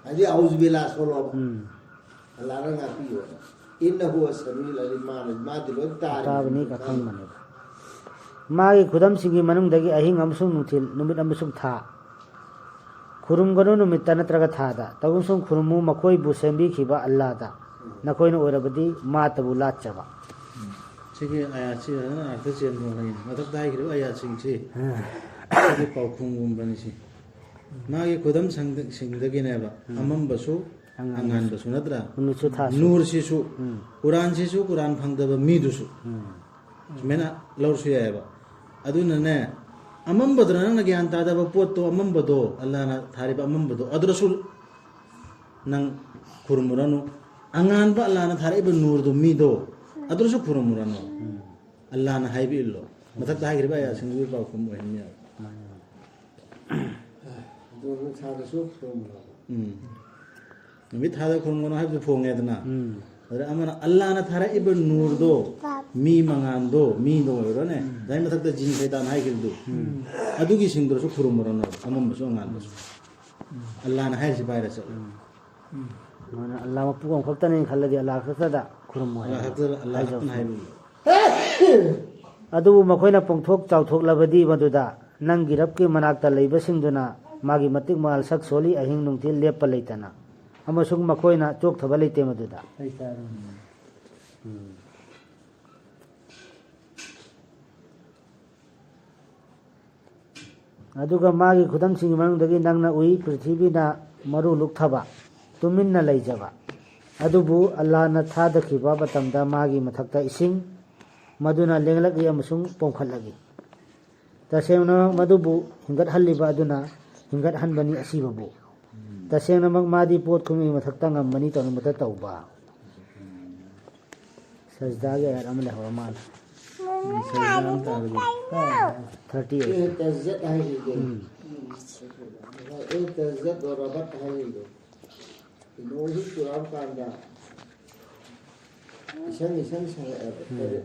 ꯍꯥꯏꯗꯤ ꯑꯧꯖꯨ ꯕꯤꯜꯂꯥ ꯁꯣꯜꯂꯣꯕ꯫ ꯎꯝ꯫ ꯑꯜꯂꯥꯅ ꯉꯥꯛꯄꯤꯌꯣ꯫ ꯏꯟꯅ ꯍꯨꯋ ꯁꯃꯤꯎꯜ ꯑꯂꯤꯝ ꯃꯥꯅ ꯃꯥꯗꯤ ꯂꯣꯏ ꯇꯥꯔꯤ꯫ ꯇꯥꯕꯅꯤ ꯑꯈꯪꯕꯅꯦꯕ꯫ ꯃꯥꯒꯤ ꯈꯨꯗꯝꯁꯤꯡꯒꯤ ꯃꯅꯨꯡꯗꯒꯤ ꯑꯍꯤꯡ ꯑꯃꯁꯨꯡ ꯅꯨꯡꯊꯤꯜ, ꯅꯨꯃꯤꯠ ꯑꯃꯁꯨꯡ ꯊꯥ꯫ ꯈꯨꯔꯨꯝꯒꯅꯨ ꯅꯨꯃꯤꯠꯇ ꯅꯠꯇ꯭ꯔꯒ ꯊꯥꯗ, ꯇꯧꯒꯨꯝꯁꯨꯝ ꯈꯨꯔꯨꯝꯃꯨ ꯃꯈꯣꯏꯕꯨ ꯁꯦꯝꯕꯤꯈꯤꯕ ꯑꯜꯂꯥꯗ꯫ ꯅꯈꯣꯏꯅ ꯑꯣꯏꯔꯕꯗꯤ ꯃꯥꯇꯕꯨ ꯂꯥꯠꯆꯕ꯫ ꯁꯤꯒꯤ ꯑꯌꯥꯠꯁꯤ ꯐꯖꯅ ꯑꯥꯔꯊ ꯆꯦꯟꯕ ꯂꯩ꯫ ꯃꯊꯛꯇ ꯍꯥꯏꯈ꯭ꯔꯤꯕ ꯑꯌꯥꯠꯁꯤꯡꯁꯤ ꯁꯤꯒꯤ ꯄꯥꯎꯈꯨꯝꯒꯨꯝꯕꯅꯤ ꯁꯤ꯫ ꯃꯥꯒꯤ ꯈꯨꯗꯝꯁꯤꯡꯗꯒꯤꯅꯦꯕ ꯑꯃꯝꯕꯁꯨ ꯑꯉꯥꯟꯕꯁꯨ ꯅꯠꯇ꯭ꯔꯥ? ꯅꯨꯃꯤꯠꯁꯨ ꯊꯥꯁꯨ꯫ ꯅꯨꯔꯁꯤꯁꯨ, ꯎꯝ꯫ ꯀꯨꯔꯥꯟꯁꯤꯁꯨ, ꯀꯨꯔꯥꯟ ꯐꯪꯗꯕ ꯃꯤꯗꯨꯁꯨ꯫ ꯎꯝ꯫ ꯁꯨꯃꯥꯏꯅ ꯂꯧꯔꯁꯨ ꯌꯥꯏꯑꯕ꯫ ꯑꯗꯨꯅꯅꯦ, ꯑꯃꯝꯕꯗꯨꯅ ꯅꯪꯅ ꯒ꯭ꯌꯥꯟ ꯇꯥꯗꯕ ꯄꯣꯠꯇꯣ, ꯑꯃꯝꯕꯗꯣ, ꯑꯜꯂꯥꯅ ꯊꯥꯔꯤꯕ ꯑꯃꯝꯕꯗꯣ, ꯑꯗꯨꯗꯁꯨ ꯅꯪ ꯈꯨꯔꯨꯝꯃꯨꯔꯅꯨ꯫ ꯑꯉꯥꯟꯕ ꯑꯜꯂꯥꯅ ꯊꯥꯔꯛꯏꯕ ꯅꯨꯔꯗꯣ ꯃꯤꯗꯣ, ꯑꯗꯨꯗꯁꯨ ꯈꯨꯔꯨꯝꯃꯨꯔꯅꯨ꯫ ꯑꯜꯂꯥꯅ ꯍꯥꯏꯕ ꯏꯜꯂꯣ꯫ ꯃꯊꯛꯇ ꯍꯥꯏꯈ꯭ꯔꯤꯕ ꯑꯌꯥꯁꯤꯡꯗꯨꯒꯤ ꯄꯥꯎꯈꯨꯝ ꯑꯣꯏꯍꯟ ꯌꯥꯕ꯫ ꯑꯗꯨ ꯅꯨꯡꯁꯥꯗꯁꯨ ꯈꯨꯔꯨꯝꯃꯨꯔꯅꯨ꯫ ꯎꯝ꯫ ꯅꯨꯃꯤꯠ ꯊꯥꯗ ꯈꯨꯔꯨꯝꯒꯅꯨ ꯍꯥꯏꯕꯗꯨ ꯐꯣꯡꯉꯦꯗꯅ꯫ ꯎꯝ꯫ ꯑꯗ ꯑꯃꯅ ꯑꯜꯂꯥꯅ ꯊꯥꯔꯛꯏꯕ ꯅꯨꯔꯗꯣ, ꯃꯤ ꯃꯉꯥꯟꯗꯣ, ꯃꯤꯗꯣ ꯑꯣꯏꯔꯣꯅꯦ꯫ ꯑꯗꯨꯃꯥꯏ ꯃꯊꯛꯇ ꯖꯤꯟ ꯁꯩꯇꯥꯟ ꯍꯥꯏꯈꯤꯕꯗꯨ꯫ ꯑꯗꯨꯒꯤꯁꯤꯡꯗꯨꯁꯨ ꯈꯨꯔꯨꯝꯃꯨꯔꯅꯨ, ꯑꯃꯝꯕꯁꯨ ꯑꯉꯥꯟꯕꯁꯨ꯫ ꯑꯜꯂꯥꯅ ꯍꯥꯏꯔꯤꯁꯤ ꯄꯥꯏꯔ ꯆꯠꯂꯨ꯫ ꯃꯥꯅ ꯑꯜꯂꯥ ꯃꯄꯨ ꯑꯃꯈꯛꯇꯅꯤ ꯈꯜꯂꯗꯤ ꯑꯜꯂꯥ ꯈꯛꯇꯗ ꯈꯨꯔꯨꯝꯃꯣ ꯑꯜꯂꯥ ꯍꯥꯏꯕ꯫ ꯈꯛꯇꯗ, ꯑꯜꯂꯥ ꯍꯥꯏꯖꯧ꯫ ꯈꯛꯇꯅ ꯍꯥꯏꯕꯤꯌꯨ꯫ ꯑꯗꯨꯕꯨ ꯃꯈꯣꯏꯅ ꯄꯣꯡꯊꯣꯛ ꯆꯥꯎꯊꯣꯛꯂꯕꯗꯤ ꯃꯗꯨꯗ ꯅꯪꯒꯤ ꯔꯕꯀꯤ ꯃꯅꯥꯛꯇ ꯂꯩꯕꯁꯤꯡꯗꯨꯅ ꯃꯥꯒꯤ ꯃꯇꯤꯛ ꯃꯉꯥꯜ ꯁꯛ ꯁꯣꯜꯂꯤ ꯑꯍꯤꯡ ꯅꯨꯡꯊꯤꯜ ꯂꯦꯞꯄ ꯂꯩꯇꯅ ꯑꯃꯁꯨꯡ ꯃꯈꯣꯏꯅ ꯆꯣꯛꯊꯕ ꯂꯩꯇꯦ ꯃꯗꯨꯗ꯫ ꯂꯩꯇꯥꯔꯦ꯫ ꯎꯝ꯫ ꯑꯗꯨꯒ ꯃꯥꯒꯤ ꯈꯨꯗꯝꯁꯤꯡꯒꯤ ꯃꯅꯨꯡꯗꯒꯤ ꯅꯪꯅ ꯎꯏ ꯄ꯭ꯔꯤꯊꯤꯕꯤꯅ ꯃꯔꯨ ꯂꯨꯛꯊꯕ, ꯇꯨꯃꯤꯟꯅ ꯂꯩꯖꯕ꯫ ꯑꯗꯨꯕꯨ ꯑꯜꯂꯥꯅ ꯊꯥꯗꯈꯤꯕ ꯃꯇꯝꯗ ꯃꯥꯒꯤ ꯃꯊꯛꯇ ꯏꯁꯤꯡ, ꯃꯗꯨꯅ ꯂꯦꯡꯂꯛꯏ ꯑꯃꯁꯨꯡ ꯄꯣꯝꯈꯠꯂꯛꯏ꯫ ꯇꯁꯦꯡꯅ ꯃꯗꯨꯕꯨ ꯍꯤꯡꯒꯠꯍꯜꯂꯤꯕ ꯑꯗꯨꯅ ꯍꯤꯡꯒꯠꯍꯟꯕꯅꯤ ꯑꯁꯤꯕꯕꯨ꯫ ꯇꯁꯦꯡꯅꯃꯛ ꯃꯥꯗꯤ ꯄꯣꯠ ꯈꯨꯗꯤꯡꯃꯛꯀꯤ ꯃꯊꯛꯇ ꯉꯝꯕꯅꯤ, ꯇꯧꯅꯤꯡꯕꯇ ꯇꯧꯕ꯫ ꯁꯖꯗꯥꯒꯤ ꯑꯥꯌꯠ ꯑꯃ ꯂꯩꯍꯧꯔ ꯃꯥꯜꯂꯦ꯫ ꯁꯖꯗꯥ ꯑꯃ ꯇꯥꯕꯒꯤ꯫ Thirty eight. ꯑꯦ ꯇꯖꯠ ꯍꯥꯏꯔꯤꯗꯣ꯫ ꯎꯝ꯫ ꯑꯦ ꯇꯖꯠ ꯔꯕꯠ ꯍꯥꯏꯔꯤꯗꯣ꯫ ꯅꯣꯡꯁꯤ ꯆꯨꯔꯛꯑꯀꯥꯟꯗ ꯏꯁꯪ ꯏꯁꯪ ꯁꯪꯉꯛꯑꯦꯕ꯫ ꯎꯝ꯫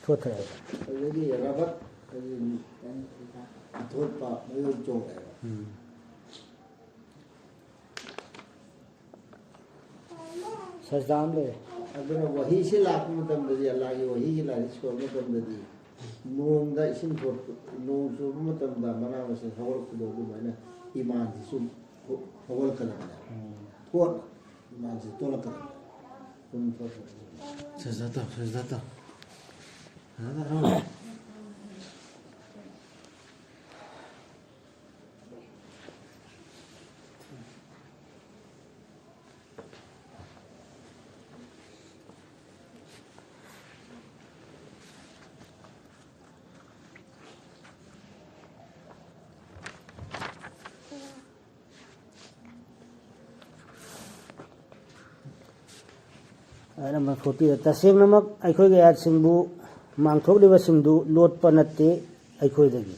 ꯊꯣꯠꯊꯔꯛꯑꯦꯕ꯫ ꯑꯗꯒꯤ ꯔꯕꯠ ꯍꯥꯏꯗꯤ ꯑꯊꯣꯠꯄ ꯃꯌꯣꯟ ꯆꯣꯡꯉꯛꯑꯦꯕ꯫ ꯎꯝ꯫ ꯁꯖꯗꯥ ꯑꯃ ꯂꯩꯔꯦ꯫ ꯑꯗꯨꯅ ꯋꯥꯍꯤꯁꯤ ꯂꯥꯛꯄ ꯃꯇꯝꯗꯗꯤ, ꯑꯜꯂꯥꯍꯒꯤ ꯋꯥꯍꯤꯒꯤ ꯂꯥꯏꯔꯤꯛ ꯁꯣꯟꯕ ꯃꯇꯝꯗꯗꯤ, ꯅꯣꯡꯗ ꯏꯁꯤꯡ ꯊꯣꯛꯄ, ꯅꯣꯡ ꯆꯨꯕ ꯃꯇꯝꯗ ꯃꯅꯥ ꯃꯁꯤꯡ ꯍꯧꯒꯠꯂꯛꯄꯗꯣ ꯑꯗꯨꯃꯥꯏꯅ ꯏꯃꯥꯟꯁꯤꯁꯨ ꯍꯧꯒꯠꯂꯛꯀꯗꯕꯅꯦ꯫ ꯎꯝ꯫ ꯊꯣꯠꯅ ꯏꯃꯥꯟꯁꯤ ꯊꯣꯛꯂꯛꯀꯗꯕꯅꯦ꯫ ꯑꯗꯨꯝ ꯊꯣꯛꯂꯛꯀꯗꯕꯅꯦ꯫ ꯁꯖꯗꯥ ꯇꯧ, ꯁꯖꯗꯥ ꯇꯧ꯫ ꯁꯖꯗꯥ ꯇꯧ꯫ ꯑꯥꯌꯠ ꯅꯝꯕꯔ ꯐꯣꯔꯇꯤꯗ, "ꯇꯁꯦꯡꯅꯃꯛ ꯑꯩꯈꯣꯏꯒꯤ ꯑꯥꯌꯠꯁꯤꯡꯕꯨ ꯃꯥꯡꯊꯣꯛꯂꯤꯕꯁꯤꯡꯗꯨ ꯂꯣꯠꯄ ꯅꯠꯇꯦ ꯑꯩꯈꯣꯏꯗꯒꯤ꯫"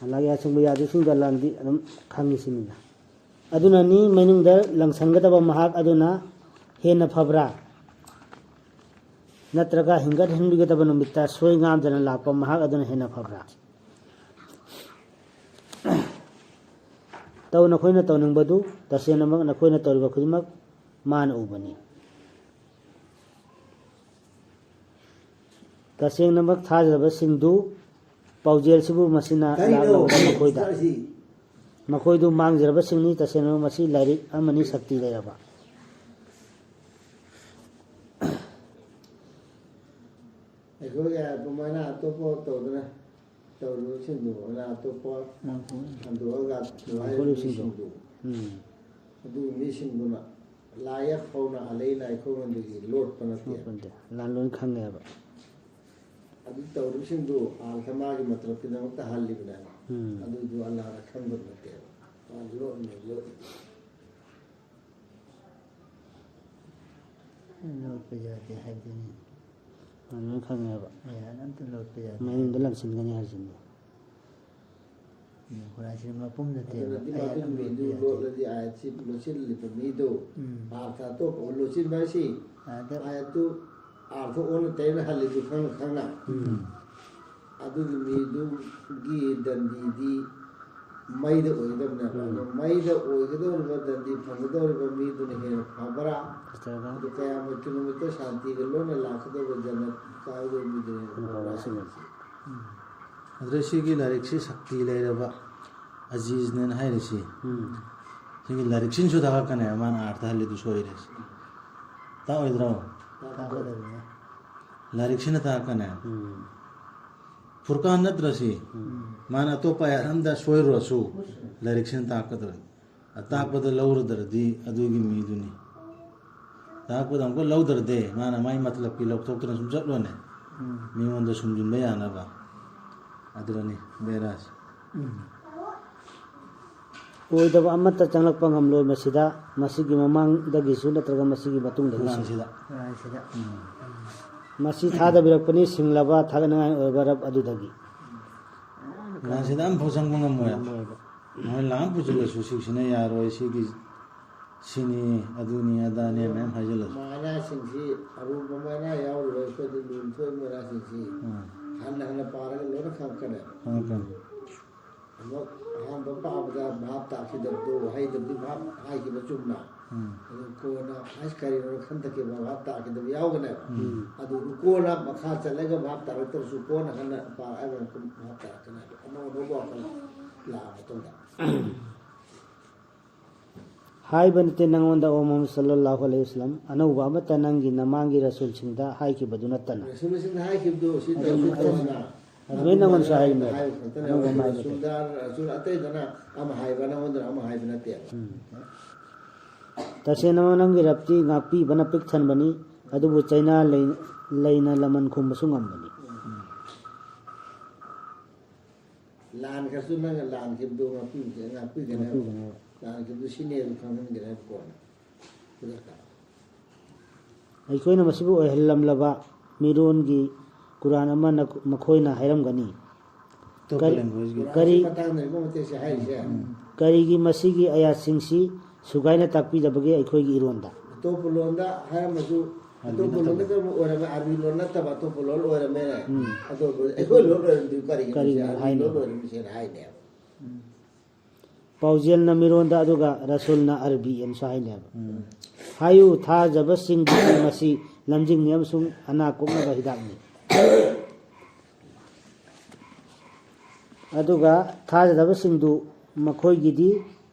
ꯑꯜꯂꯥꯍꯒꯤ ꯑꯥꯌꯠꯁꯤꯡꯕꯨ ꯌꯥꯗ꯭ꯔꯤꯁꯤꯡꯗꯨ ꯑꯜꯂꯥꯍꯅꯗꯤ ꯑꯗꯨꯝ ꯈꯪꯉꯤ ꯁꯤꯅꯤꯗ꯫ ꯑꯗꯨꯅꯅꯤ ꯃꯅꯨꯡꯗ ꯂꯪꯁꯟꯒꯗꯕ ꯃꯍꯥꯛ ꯑꯗꯨꯅ ꯍꯦꯟꯅ ꯐꯕ꯭ꯔꯥ? ꯅꯠꯇ꯭ꯔꯒ ꯍꯤꯡꯒꯠꯍꯟꯕꯤꯒꯗꯕ ꯅꯨꯃꯤꯠꯇ ꯁꯣꯏ ꯉꯥꯝꯗꯅ ꯂꯥꯛꯄ ꯃꯍꯥꯛ ꯑꯗꯨꯅ ꯍꯦꯟꯅ ꯐꯕ꯭ꯔꯥ? ꯇꯧ ꯅꯈꯣꯏꯅ ꯇꯧꯅꯤꯡꯕꯗꯨ, ꯇꯁꯦꯡꯅꯃꯛ ꯅꯈꯣꯏꯅ ꯇꯧꯔꯤꯕ ꯈꯨꯗꯤꯡꯃꯛ ꯃꯥꯅ ꯎꯕꯅꯤ꯫ ꯇꯁꯦꯡꯅꯃꯛ ꯊꯥꯖꯕꯁꯤꯡꯗꯨ ꯄꯥꯎꯖꯦꯜꯁꯤꯕꯨ ꯃꯁꯤꯅ ꯀꯔꯤꯅꯣ? ꯂꯥꯛꯂꯕꯗ ꯃꯈꯣꯏꯗ, ꯃꯁꯤ ꯃꯈꯣꯏꯗꯨ ꯃꯥꯡꯖꯔꯕꯁꯤꯡꯅꯤ꯫ ꯇꯁꯦꯡꯅꯃꯛ ꯃꯁꯤ ꯂꯥꯏꯔꯤꯛ ꯑꯃꯅꯤ, ꯁꯛꯇꯤ ꯂꯩꯔꯕ꯫ ꯑꯩꯈꯣꯏꯒꯤ ꯑꯗꯨꯃꯥꯏꯅ ꯑꯇꯣꯞꯄ ꯇꯧꯗꯅ ꯇꯧꯔꯤꯕꯁꯤꯡꯗꯨ ꯑꯣꯏꯅ ꯑꯇꯣꯞꯄ ꯍꯟꯗꯣꯛꯑꯒ ꯃꯥꯡꯊꯣꯛꯂꯤꯕꯁꯤꯡꯗꯣ꯫ ꯂꯥꯏꯔꯕꯁꯤꯡꯗꯨ ꯎꯝ꯫ ꯑꯗꯨꯒꯤ ꯃꯤꯁꯤꯡꯗꯨꯅ ꯂꯥꯏ ꯌꯦꯛ ꯐꯥꯎꯅ ꯑꯂꯩꯅ ꯑꯩꯈꯣꯏꯉꯣꯟꯗꯒꯤ ꯂꯣꯠꯄ ꯅꯠꯇꯦ꯫ ꯂꯣꯠꯄ ꯅꯠꯇꯦ꯫ ꯂꯥꯟ ꯂꯣꯏ ꯈꯪꯉꯦꯕ꯫ ꯑꯗꯨ ꯇꯧꯔꯤꯕꯁꯤꯡꯗꯨ ꯑꯥꯔꯊ ꯃꯥꯒꯤ ꯃꯇꯂꯞꯀꯤꯗꯃꯛꯇ ꯍꯜꯂꯤꯕꯅꯦꯕ꯫ ꯎꯝ꯫ ꯑꯗꯨꯗꯨ ꯑꯜꯂꯥꯍꯅ ꯈꯪꯕ ꯅꯠꯇꯦꯕ꯫ ꯃꯥꯅ ꯂꯣꯠꯅ ꯂꯣꯠꯂꯤꯕ꯫ ꯂꯣꯠꯄ ꯌꯥꯗꯦ ꯍꯥꯏꯕꯗꯨꯅꯤ꯫ ꯑꯗꯨꯅ ꯈꯪꯉꯦꯕ꯫ ꯑꯦ, ꯑꯝꯇ ꯂꯣꯠꯄ ꯌꯥꯗꯦ꯫ ꯃꯌꯨꯝꯗ ꯂꯪꯁꯤꯟꯒꯅꯤ ꯍꯥꯏꯁꯤꯅꯤ꯫ ꯎꯝ, ꯀꯨꯔꯥꯟ ꯁꯔꯤꯐ ꯃꯄꯨꯝ ꯅꯠꯇꯦꯕ꯫ ꯑꯗꯨꯅꯗꯤ ꯑꯌꯥꯠ ꯃꯗꯨꯒꯤ ꯑꯃ ꯃꯤꯗꯨ ꯂꯣꯠꯄ ꯌꯥꯗꯦ꯫ ꯂꯣꯠꯂꯗꯤ ꯑꯥꯌꯠꯁꯤ ꯂꯣꯠꯁꯤꯜꯂꯤꯕ ꯃꯤꯗꯨ ꯎꯝ꯫ ꯑꯥꯔꯊ ꯑꯇꯣꯞꯄ ꯑꯃ ꯂꯣꯠꯁꯤꯟꯕ ꯍꯥꯏꯁꯤ ꯑꯗ ꯑꯥꯌꯠꯇꯨ ꯑꯥꯔꯊ ꯑꯣꯟꯅ ꯇꯩꯅ ꯍꯜꯂꯤꯗꯨ ꯈꯪꯅ ꯈꯪꯅ꯫ ꯎꯝ꯫ ꯑꯗꯨꯒꯤ ꯃꯤꯗꯨꯒꯤ ꯗꯟꯗꯤꯗꯤ ꯃꯩꯗ ꯑꯣꯏꯒꯗꯕꯅꯦꯕ꯫ ꯎꯝ꯫ ꯑꯗꯣ ꯃꯩꯗ ꯑꯣꯏꯒꯗꯧꯔꯤꯕ ꯗꯟꯗꯤ ꯐꯪꯒꯗꯧꯔꯤꯕ ꯃꯤꯗꯨꯅ ꯍꯦꯟꯅ ꯐꯕ꯭ꯔꯥ? ꯐꯠꯇꯕ꯭ꯔꯥ? ꯑꯗꯨ ꯀꯌꯥꯝꯕ ꯀꯤꯂꯣꯃꯤꯇꯔ ꯁꯥꯟꯇꯤꯒ ꯂꯣꯏꯅ ꯂꯥꯛꯀꯗꯧꯕ ꯖꯟꯅꯠ ꯀꯥꯒꯗꯧꯕ ꯃꯤꯗꯨꯅ ꯍꯦꯟꯅ ꯐꯕ꯭ꯔꯥ? ꯐꯕ꯭ꯔꯥ ꯁꯤꯅꯤ꯫ ꯎꯝ꯫ ꯑꯗꯨꯗ ꯁꯤꯒꯤ ꯂꯥꯏꯔꯤꯛꯁꯤ ꯁꯛꯇꯤ ꯂꯩꯔꯕ ꯑꯖꯤꯖꯅꯦꯅ ꯍꯥꯏꯔꯤꯁꯤ꯫ ꯎꯝ꯫ ꯁꯤꯒꯤ ꯂꯥꯏꯔꯤꯛꯁꯤꯅꯁꯨ ꯇꯥꯛꯂꯛꯀꯅꯦꯕ ꯃꯥꯅ ꯑꯥꯔꯊ ꯍꯜꯂꯤꯗꯨ ꯁꯣꯏꯔꯦꯁꯦ꯫ ꯇꯥꯛꯑꯣꯏꯗ꯭ꯔꯣ? ꯇꯥꯛꯀꯗꯕꯅꯦ꯫ ꯂꯥꯏꯔꯤꯛꯁꯤꯅ ꯇꯥꯛꯂꯛꯀꯅꯦꯕ꯫ ꯎꯝ꯫ ꯐꯨꯔꯀꯥꯟ ꯅꯠꯇ꯭ꯔ ꯁꯤ? ꯎꯝ꯫ ꯃꯥꯅ ꯑꯇꯣꯞꯄ ꯑꯥꯌꯠ ꯑꯝꯗ ꯁꯣꯏꯔꯨꯔꯁꯨ ꯂꯥꯏꯔꯤꯛꯁꯤꯅ ꯇꯥꯛꯀꯗꯧꯔꯤꯅꯤ꯫ ꯑꯇꯥꯛꯄꯗ ꯂꯧꯔꯨꯗ꯭ꯔꯗꯤ ꯑꯗꯨꯒꯤ ꯃꯤꯗꯨꯅꯤ꯫ ꯇꯥꯛꯄꯗ ꯑꯃꯨꯛꯀ ꯂꯧꯗ꯭ꯔꯗꯤ ꯃꯥꯅ ꯃꯥꯏ ꯃꯇꯂꯞꯀꯤ ꯂꯧꯊꯣꯛꯇꯅ ꯁꯨꯝ ꯆꯠꯂꯣꯅꯦ꯫ ꯎꯝ꯫ ꯃꯤꯉꯣꯟꯗ ꯁꯨꯝꯖꯤꯟꯕ ꯌꯥꯅꯕ꯫ ꯑꯗꯨꯅꯅꯤ ꯕꯦꯔꯥꯁꯦ꯫ ꯎꯝ꯫ ꯑꯣꯏꯗꯕ ꯑꯃꯠꯇ ꯆꯪꯂꯛꯄ ꯉꯝꯂꯣꯏ ꯃꯁꯤꯗ, ꯃꯁꯤꯒꯤ ꯃꯃꯥꯡꯗꯒꯤꯁꯨ ꯅꯠꯇ꯭ꯔꯒ ꯃꯁꯤꯒꯤ ꯃꯇꯨꯡꯗꯒꯤꯁꯨ꯫ ꯀꯨꯔꯥꯟꯁꯤꯗ꯫ ꯀꯨꯔꯥꯟꯁꯤꯗ꯫ ꯎꯝ꯫ ꯃꯁꯤ ꯊꯥꯗꯕꯤꯔꯛꯄꯅꯤ ꯁꯤꯡꯂꯕ ꯊꯥꯒꯠꯅꯤꯡꯉꯥꯏ ꯑꯣꯏꯕ ꯔꯕ ꯑꯗꯨꯗꯒꯤ꯫ ꯀꯨꯔꯥꯟꯁꯤꯗ ꯑꯝꯐꯥꯎ ꯆꯪꯕ ꯉꯝꯃꯣꯏ꯫ ꯉꯝꯃꯣꯏꯕ꯫ ꯃꯣꯏ ꯂꯥꯡ ꯄꯨꯁꯤꯜꯂꯁꯨ ꯁꯤꯁꯤꯅ ꯌꯥꯔꯣꯏ, ꯁꯤꯒꯤ ꯁꯤꯅꯤ, ꯑꯗꯨꯅꯤ, ꯑꯗꯥꯅꯤ ꯃꯌꯥꯝ ꯍꯥꯏꯖꯤꯜꯂꯁꯨ꯫ ꯃꯥꯅꯥꯁꯤꯡꯁꯤ, ꯑꯔꯨꯕ ꯃꯥꯅꯥ ꯌꯥꯎꯔꯤꯕ ꯑꯩꯈꯣꯏꯗꯤ ꯂꯨꯅ ꯊꯣꯛꯏ ꯃꯥꯅꯥꯁꯤꯡꯁꯤ ꯎꯝ꯫ ꯍꯟꯅ ꯍꯟꯅ ꯄꯥꯔꯒ ꯂꯣꯏꯅ ꯈꯪꯉꯛꯀꯅꯦꯕ꯫ ꯈꯪꯉꯛꯀꯅꯤ꯫ ꯑꯃꯨꯛ ꯑꯍꯥꯟꯕ ꯄꯥꯕꯗ ꯚꯥꯞ ꯇꯥꯈꯤꯗꯕꯗꯣ, ꯋꯥꯍꯩꯗꯕꯨꯗꯤ ꯚꯥꯞ ꯍꯥꯏꯈꯤꯕ ꯆꯨꯝꯅ꯫ ꯎꯝ꯫ ꯑꯗꯨ ꯀꯣꯟꯅ ꯑꯁ ꯀꯔꯤꯅꯣ ꯈꯟꯊꯈꯤꯕ ꯚꯥꯞ ꯇꯥꯈꯤꯗꯕ ꯌꯥꯎꯒꯅꯦꯕ꯫ ꯎꯝ꯫ ꯑꯗꯨ ꯀꯣꯟꯅ ꯃꯈꯥ ꯆꯠꯂꯒ ꯚꯥꯞ ꯇꯥꯔꯛꯇ꯭ꯔꯁꯨ ꯀꯣꯟꯅ ꯍꯟꯅ ꯄꯥꯔꯛꯑꯒ ꯑꯃꯨꯛ ꯚꯥꯞ ꯇꯥꯔꯛꯀꯅꯦꯕ꯫ ꯑꯅꯧ ꯑꯅꯧꯕ ꯋꯥꯈꯜ ꯂꯥꯛꯑ ꯃꯇꯨꯡꯗ꯫ ꯍꯥꯏꯕ ꯅꯠꯇꯦ ꯅꯉꯣꯟꯗ, ꯑꯣ ꯃꯨꯍꯝꯃꯗ ꯁꯜꯂꯜꯂꯥꯍꯨ ꯑꯂꯩꯍꯤ ꯋꯁꯜꯂꯝ, ꯑꯅꯧꯕ ꯑꯃꯠꯇ ꯅꯪꯒꯤ ꯅꯃꯥꯡꯒꯤ ꯔꯁꯨꯜꯁꯤꯡꯗ ꯍꯥꯏꯈꯤꯕꯗꯨ ꯅꯠꯇꯅ꯫ ꯔꯁꯨꯜꯁꯤꯡꯗ ꯍꯥꯏꯈꯤꯕꯗꯨ ꯁꯤ ꯑꯗꯨ ꯇꯧꯁꯤ ꯅꯠꯇꯅ꯫ ꯇꯧꯑꯣꯅ꯫ ꯑꯗꯨꯃꯥꯏꯅ ꯅꯉꯣꯟꯗꯁꯨ ꯍꯥꯏꯔꯤꯕꯅꯦ꯫ ꯍꯥꯏꯕ ꯈꯛꯇꯅꯦ꯫ ꯑꯅꯧꯕ ꯑꯃ ꯍꯥꯏꯕꯗꯤ꯫ ꯔꯁꯨꯜꯗ, ꯔꯁꯨꯜ ꯑꯇꯩꯗꯅ ꯑꯃ ꯍꯥꯏꯕ, ꯅꯉꯣꯟꯗꯅ ꯑꯃ ꯍꯥꯏꯕ ꯅꯠꯇꯦꯕ꯫ ꯎꯝ꯫ ꯇꯁꯦꯡꯅꯃꯛ ꯅꯪꯒꯤ ꯔꯕꯇꯤ ꯉꯥꯛꯄꯤꯕꯅ ꯄꯤꯛ ꯊꯟꯕꯅꯤ, ꯑꯗꯨꯕꯨ ꯆꯩꯅꯥ ꯂꯩ-, ꯂꯩꯅ ꯂꯃꯟ ꯈꯨꯝꯕꯁꯨ ꯉꯝꯕꯅꯤ꯫ ꯎꯝ꯫ ꯂꯥꯟꯈ꯭ꯔꯁꯨ ꯅꯪꯅ ꯂꯥꯟꯈꯤꯕꯗꯨ ꯉꯥꯛꯄꯤꯒꯅꯤ, ꯉꯥꯛꯄꯤꯒꯅꯤ꯫ ꯉꯥꯛꯄꯤꯒꯅꯤ꯫ ꯂꯥꯟꯈꯤꯕꯗꯨ ꯁꯤꯅꯦ ꯑꯗꯨ ꯈꯪꯍꯟꯒꯅꯤ ꯍꯥꯏꯕ ꯀꯣꯟꯅ꯫ ꯈꯨꯗꯛꯇ꯫ ꯑꯩꯈꯣꯏꯅ ꯃꯁꯤꯕꯨ ꯑꯣꯏꯍꯜꯂꯝꯂꯕ ꯃꯤꯔꯣꯟꯒꯤ ꯀꯨꯔꯥꯟ ꯑꯃ ꯅ-, ꯃꯈꯣꯏꯅ ꯍꯥꯏꯔꯝꯒꯅꯤ꯫ ꯑꯇꯣꯞꯄ ꯀꯔꯤ- languageꯀꯤ꯫ ꯀꯨꯔꯥꯟꯒꯤ ꯀꯔꯤ- ꯃꯇꯥꯡꯗꯅꯤꯀꯣ ꯃꯇꯦꯛꯁꯦ ꯍꯥꯏꯔꯤꯁꯦ꯫ ꯀꯔꯤꯒꯤ ꯃꯁꯤꯒꯤ ꯑꯥꯌꯥꯠꯁꯤꯡꯁꯤ ꯁꯨꯒꯥꯏꯅ ꯇꯥꯛꯄꯤꯗꯕꯒꯦ ꯑꯩꯈꯣꯏꯒꯤ ꯏꯔꯣꯟꯗ? ꯑꯇꯣꯞꯄ ꯂꯣꯟꯗ ꯍꯥꯏꯔꯝꯃꯁꯨ, ꯑꯥꯔꯕꯤ ꯑꯇꯣꯞꯄ ꯂꯣꯟꯗ ꯅꯠꯇꯕ꯫ ꯀꯔꯝꯕ ꯑꯣꯏꯔꯝꯃꯦ? ꯑꯥꯔꯕꯤ ꯂꯣꯟ ꯅꯠꯇꯕ ꯑꯇꯣꯞꯄ ꯂꯣꯟ ꯑꯣꯏꯔꯝꯃꯦꯅꯦ꯫ ꯎꯝ꯫ ꯑꯇꯣꯞꯄ ꯑꯩꯈꯣꯏ ꯂꯣꯟ ꯑꯣꯏꯔꯝꯗꯤ ꯀꯔꯤꯒꯤꯅꯣ? ꯀꯔꯤꯒꯤꯅꯣ ꯑꯥꯔꯕꯤ ꯍꯥꯏꯅꯣ? ꯂꯣꯟ ꯑꯣꯏꯔꯝꯃꯤꯁꯦꯅ ꯍꯥꯏꯅꯦꯕ꯫ ꯄꯥꯎꯖꯦꯜꯅ ꯃꯤꯔꯣꯟꯗ, ꯑꯗꯨꯒ ꯔꯁꯨꯜꯅ ꯑꯔꯕꯤ ꯑꯃꯁꯨ ꯍꯥꯏꯅꯦꯕ꯫ ꯎꯝ꯫ ꯍꯥꯏꯌꯨ, ꯊꯥꯖꯕꯁꯤꯡꯒꯤ ꯃꯁꯤ ꯂꯝꯖꯤꯡꯅꯤ ꯑꯃꯁꯨꯡ ꯑꯅꯥ ꯀꯣꯛꯅꯕ ꯍꯤꯗꯥꯛꯅꯤ꯫ ꯑꯗꯨꯒ ꯊꯥꯖꯗꯕꯁꯤꯡꯗꯨ ꯃꯈꯣꯏꯒꯤꯗꯤ